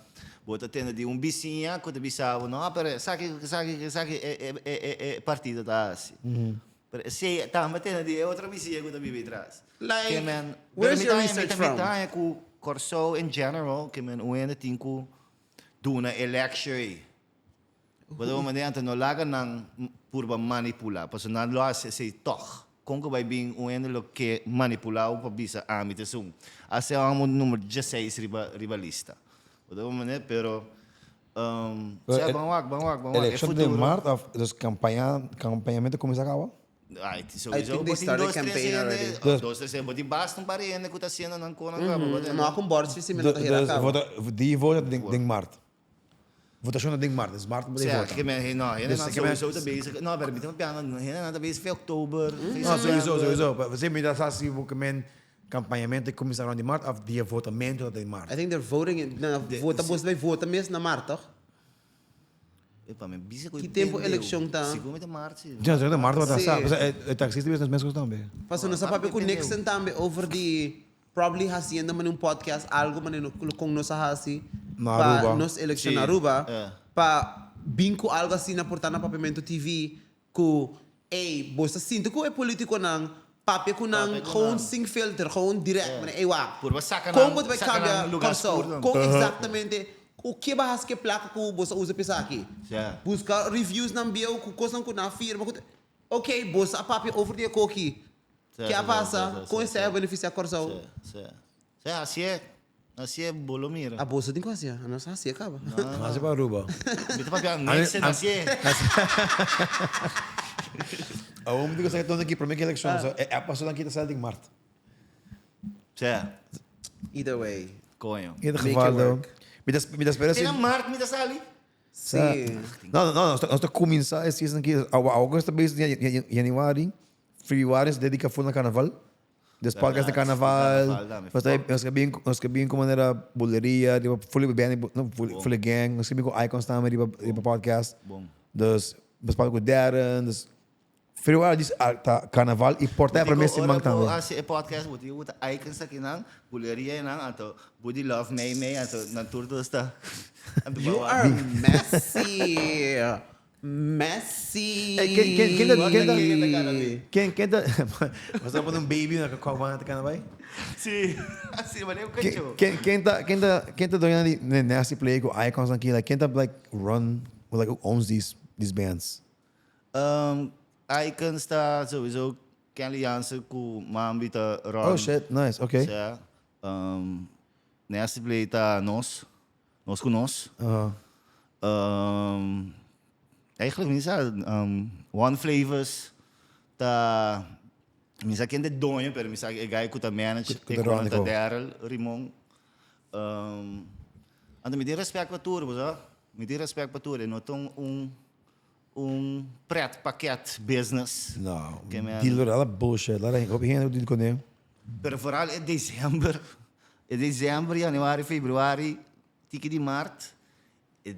bo ta tende di un bisiña ku ta bisa bo no pero esaki esaki esaki e e e e partido ta hasi. Pero esei tambe tende di e otro bisiña ku ta biba atras. Like, where's your research from? Mi ta haña ku Kòrsou in general ke men un hende tin ku duna e lecture ei. Bo ta manera anto no laga nan purba manipula, pasobra nan lo hasi esei tog. Kon ku bai bin un hende lo ke manipula bo pa bisa ami ta esun. Hasi amo numero dieseis riba riba lista. Bo ta manera pero sea ban wak ban wak ban wak e Elekshon den futuro. mart of dus kampaña kampañamento kuminsá kaba? Ai, I sowieso think they bo tin started dos, tres campaign hende, already. Dus- dos, tres hende, bo tin basta un par di hende ku ta hasiendo nan konan kaba, bo ta No a kon bòrds si mi no ta hera Dus kaba. vota, di vota den, den maart. Votashon ta den maart, dus maart bo ta Sea, vota. ke men, no, hende Dus nan ke men- sowieso ta bezig, no, pero mi ta piano, hende nan ta bezig fe oktober, fe No, sowieso, september. sowieso. Pa- Si mi ta sa si bo ke men kampañamento kuminsá rond di maart of dia votamento ta den maart. I think they're voting in, no, vota, bo ta bai vota mes na maart, toch? Epa, mi bisa ku Ki tempo elekshon ta? Sigur mi ta maart si. Ja, ta maart wat Sí. sa. E e taxista bes nos meskos tambe. Paso nos a papia ku Nixon tambe over di probably haciendo mane un podcast algo mane no kon nos a hasi Na pa Aruba. nos elekshon Sí, na Aruba eh. pa bin ku algo asina por ta na Papiamento TV ku ey bo ta sinti ku e politikonan papia ku nan Papia ku gewoon nan. sin filter gewoon direct mane ey wak Purba saka kon nan- bo ta bai saka kambia nan lugar Kòrsou skur dan. kon exactamente ku ke bo a hasi ke plaka ku bo sa usa pa esaki Ja. buska reviews nan bieu ku kosnan ku nan a firma ku ok bo sa papia over di e koki Sí, ke a sí, pasa sí, sí, kon sí, esei a benefisiá Kòrsou Sí, sí. Sí, así es. Así es, bo lo mira. a boso tin ku hasi a nos a hasi kaba Hasi pa Aruba. Mi ta papia Nixon, así es. Awor mi digo sa ke aki prome ke elekshon so e paso dan kita sal den maart. Sí. Either way. Coño. In ieder Make geval it though. work. Mi ta mi ta spera Te na si maart mi ta sali. Sí. No, no, nos ta nos ta kuminsá e season aki awa august ta bezig januari, februari se dedica full na carnaval. Dus podcast de Verdad, carnaval. carnaval tambe. Nos ta nos ke bin nos ke bin ku manera buleria, riba fully band, no fully, fully gang, nos ke bin ku icons tambe riba riba podcast. Bon. Dus nos papia ku Darren, dus februari dis ah, ta carnaval i por ta e prome siman tambe. Ora bo hasi e podcast bo tin ku ta icons akinan, buleria nan, anto Budi Love mei mei, anto nan tur dos ta anto You bawa. are messy. Messy. Ey, ken ken ken ta ken ta Ken ta kana bai? ken ken ta Bo ta pone un baby na kua banda ta kana bai? Sí, así manera un Ken cacho. ken ken ta ken ta ken ta doño di Nasty Play ku Icons aki like ken ta like run or like who owns these these bands? Um, Icons ta sowieso Kenley Jansen ku Mambi ta run. Oh shit, nice, okay. Sea, um, Nasty Play ta nos, nos ku nos. Aha. Um, eigenlijk mi sa, um, One Flavors ta, mi sa ken de doño, pero mi sa e guy ku ta manage, Ku e ta ku run ta ko. Daryl Rimon. Um, anto mi tin respect pa tur, bo sa? Mi tin respect pa tur, e no ta un, un pret pakket business. No, Ke men- deal with all that bullshit. Laat hopi hende deal kuné. Pero vooral e december, e december, januari, februari, tiki di maart, e,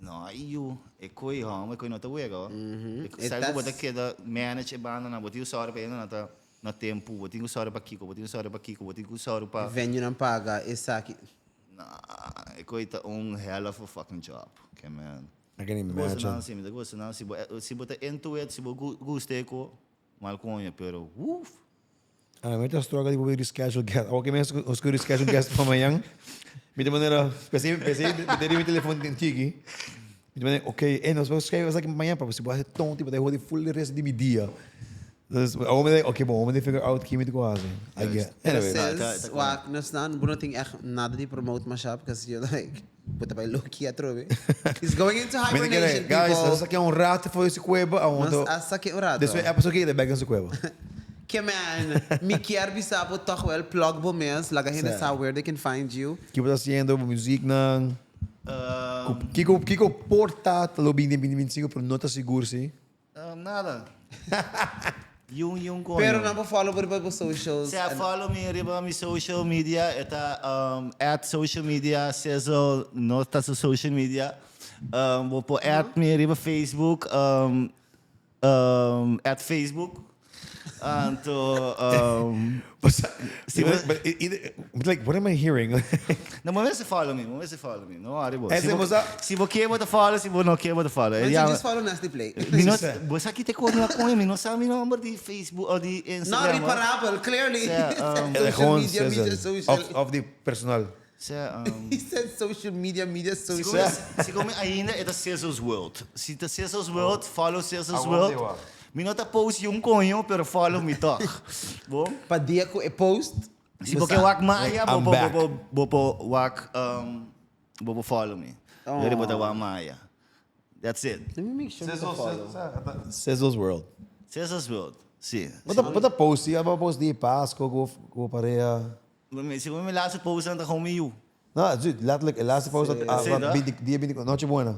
no, yu, e koi hom, e koi no ta wega, ho. E E sabe ku bo ta tas- keda manage e bandanan, bo tin ku sòru pa hende nan ta na tempu, bo tin ku sòru pa kiko, bo tin ku sòru pa kiko, bo tin ku sòru pa. Venue nan paga, esaki. No, e koi ta un hell of a fucking job, ke men. I can Mi ta gosta imagine. nan si, mi ta gosta nan si. Bo, si bo ta into it, si bo gusta e ko, mal koño, pero woef. Ah, mi ta struggle di por reschedule guest. Awor ke mes nos ku reschedule guest pa mañan. Mi ta manera, p'esei, p'esei mi ta riba mi telefon den tiki. Mi ta manera, ok, eh, nos por schedule esaki mañan, pero si bo hasi tonti, bo ta hodi full e resto di mi dia. Dus awor mi ta, ok, bon, awor mi ta figure out ki mi ta ku hasi. I get. Anyway. Ta- Sis, ta- wak, nos nan, bo no tin echt nada di promote masha, because you're like, bo ta bai loki atrobe. He's going into Mi ta kere, hibernation, guys, people. nos a sakia un rato for di su cueva, a Nos ondo. a sakia un rato. Despues episode ki, ta back den su cueva. Ke man, mi kier bisa bo toch wel plug bo mes, laga hende Sa. sa where they can find you. Ki bo ta haciendo, bo muzieknan. Um, Kiko, kiko por ta ta lo bin den 2025, pero no ta sigur si. Um, nada. Yung yung coño. Pero nan por follow bo riba bo socials. Sea, follow mi riba mi social media. E ta um, at social media Sizzle no ta su social media. Um, bo por at mi riba Facebook um, um, at Facebook. Anto um, Si bo, but either, like, what am I hearing? No, bo mester follow mi, bo mester follow mi. No worry bo. Ese Si bo, bo sa- si bo kier bo ta follow, si bo no kier bo ta follow. Mensen, Ja, just follow Nasty Play. mi no, bo sa ki te kono a koño, mi no sa mi nomber di Facebook of di Not Instagram. hoor. reparabel, clearly. Ja, Social Gewoon media, media, Sizzle. social. Of, of di personal. Sea, He said social media, media, Si social. come, si come ainda e ta Sizzle's World. Si ta Sizzle's World, follow Sizzle's Aguante, World. wa. Mi no ta post yung coño, pero follow mi toch. Bon? Pa dia ku e post. Si bo ke wak maya, bo I'm bo back. bo bo bo wak um, bo bo follow mi. Oh. Yori bo ta wak maya. That's it. Let me make sure mi ta follow. Sizzle's World. Sizzle's World. Si. Bo ta bo ta post si abo post di Pasco ku bo pareha. Segun mi laatste post nan ta gewoon mi yu. No, sí, letterlijk e laatste post dat dia binti Noche Buena.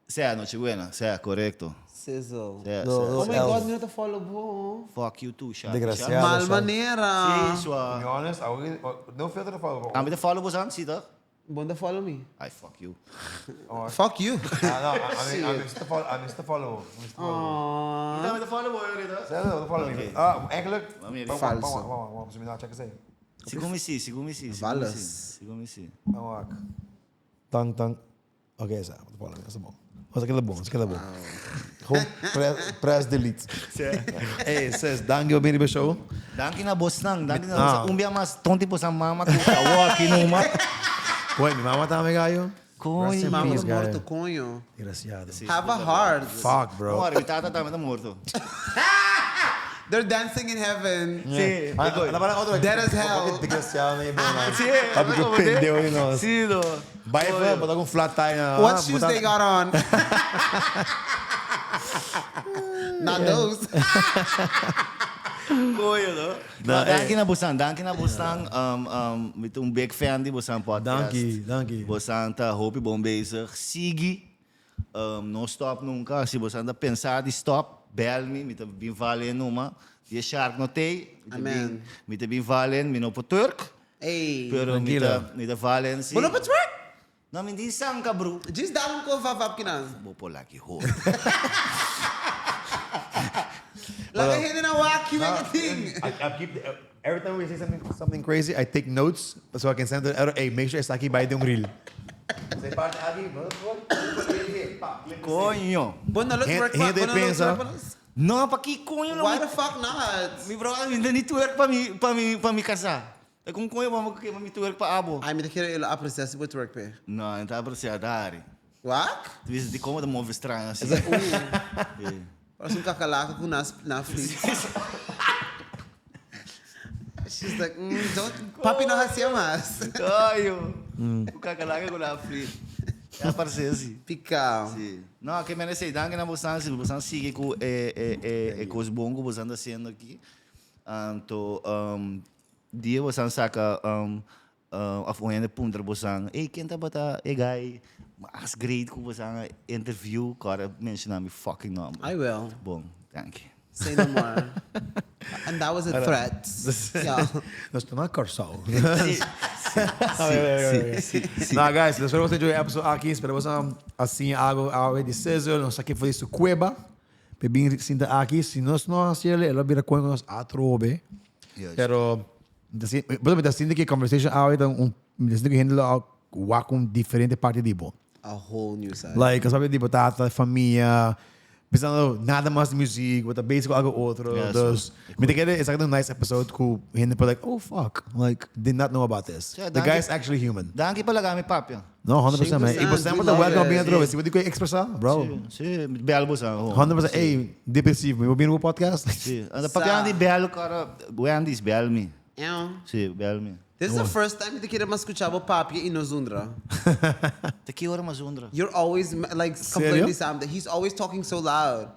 Sea, Noche Buena, sea, korekto. Sizzle. Sea, No, sea. no. Oh my God, mi no ta follow bo. Fuck you too, Sha. Desgraciado. Mal Sha. manera. Si, sua. To be honest, awe no filter ta follow bo. Ami ta follow bo san, si toch? Bo no ta follow mi. Ay, fuck you. Fuck you. Ah, no, ami ami ta follow, ami ta follow bo. Ami ta follow bo. Aww. Ami ta follow bo, ahorita. Sea, no, ta follow mi. Ah, eigenlijk. Falso. Wacht, wacht, wacht, wacht, wacht, check eens. Sigur mi si, sigur mi si. Valles. Sigur mi si. Wacht. Tang, tang. Oké, okay, sa, wat de dat is bon. Was ik bon, was ik bon. Gewoon press, press delete. Hey, sis, dank je wel bij show. Dank je na bosnang, dank je na bosnang. Un bia mas tonti po sa mama ku kawo aqui numa. Coño, mi mama tambe gallo. Coño. Mama Peace, morto, gallo. coño. Desgraciado. Have a heart. Fuck, bro. Ora, mi tata tambe ta morto. They're dancing in heaven. Sí. Ah, ah, para otro. Dead as hell. Desgraciado, nee, bro. Sí. Papi, que pendejo, you know. Sí, no. Vai, foi, botar com flat tire na. What shoes they got on? Not those. Coño, no? No, Maar danki na bosan, danki na bosan. Um, um, mi ta un big fan di bosan podcast. Danki, danki. Bosan ta hopi bon bezig. Sigui. Um, no stop nunca. Si bosan ta pensa di stop, bel mi, mi ta bin valen numa. Di e shark no tey. Mi ta Amen. bin, mi ta bin valen, mi no por twerk. Ey. Pero mi Tranquilo. ta, mi ta valen si. Bo no por twerk? No, mi di sanka, bro. Djis dal un ko vavap kinan. Bo por laki ho. Laga hende na wak kiwe e ting. I, I keep every time we say something something crazy, I take notes so I can send to the hey, make sure esaki bai den un reel. Say parte aki, Coño. Bo no lo twerk pa, Hende bo no lo pensa. twerk pa nos? No, pa ki coño lo Why mi the fuck not? Mi bro, mi no ni twerk pa mi pa mi pa mi casá. Ta con coño bo ke mi twerk pa abo? Ay, mi ta kere lo aprecia si bo twerk p'e. No, no ta aprecia dari. Wak? Tu bisa di como ta move straño así. Parece un kakalaka ku na na flit. She's like, mm, don't, papi no hacia mas. Coño. Un kakalaka ku na flit. Ya parece así. Pica. Sí. No, ke men esei, danki na bosan, si bosan sigui ku e e e e kos bon ku bosan ta haciendo aki. Anto um, dia bosan saka um, Of un hende puntra bosan, ey ken tabata e guy mas great ku bosan a interview? Kòrda menshona mi fucking nòmber. I will. Bon, danki. Say no more. And that was a threat. Ja. Nos ta na Kòrsou. Sí, sí, sí, sí. Nou guys, espero boso enjoy e episode aki. Espero boso a siña algo awe di Sizzle. Nos aki for di su kueba. Pe bin sinta aki. Si nos no hasi el, el a bira koen ku nos atrobe. Pero Mi ta sinti, mi ta sinti ku e conversation awe ta un, mi ta sinti ku hende lo a wak un diferente parti di bo. A whole new side. Like, sabi di bo tata, famia, pensando nada mas di muziek, bo ta bezig ku algo otro. Ja, Dus, so. mi ta kere esaki ta un nice episode ku hende por like, oh fuck, like, did not know about this. Ja, The danki. guy is actually human. Danki pa laga mi papia. No, 100% man. I bo semper ta We love welcome it. bin atrobe. Si bo di ku expresa, bro. Sí, sí, bel bo sa. 100%, ey, depresivo, mi bo bin riba podcast? Sí, anda papia di bel, cara, Wendy's bel mi. Yeah. Sí, bel mi. This is the first time ti kere mas skucha bo papia i no zundra. Te ki ora mas zundra? You're always like complaining something. He's always talking so loud.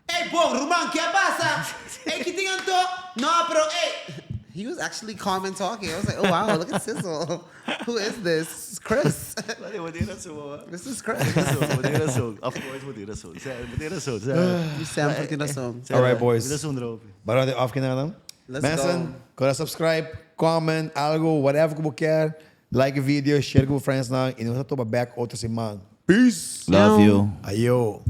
Ey, bon, ruman, ke a pasa? Ey, ki tin anto? No, pero ey. He was actually calm and talking. I was like, oh wow, look at Sizzle. Who is this? This is Chris. Bo tin rason, mama. This is Chris. Bo tin rason. Of course, bo tin rason. Bo tin rason. Mi semper tin rason. All right, boys. Mi ta zundra hopi. Bara de afkinderen dan. Let's Mensen, go. kora subscribe, comment, algo, whatever ku bo kier. Like e video, share ku bo friends nan. I nos ta topa back otro siman. Peace! Love you. Ayo.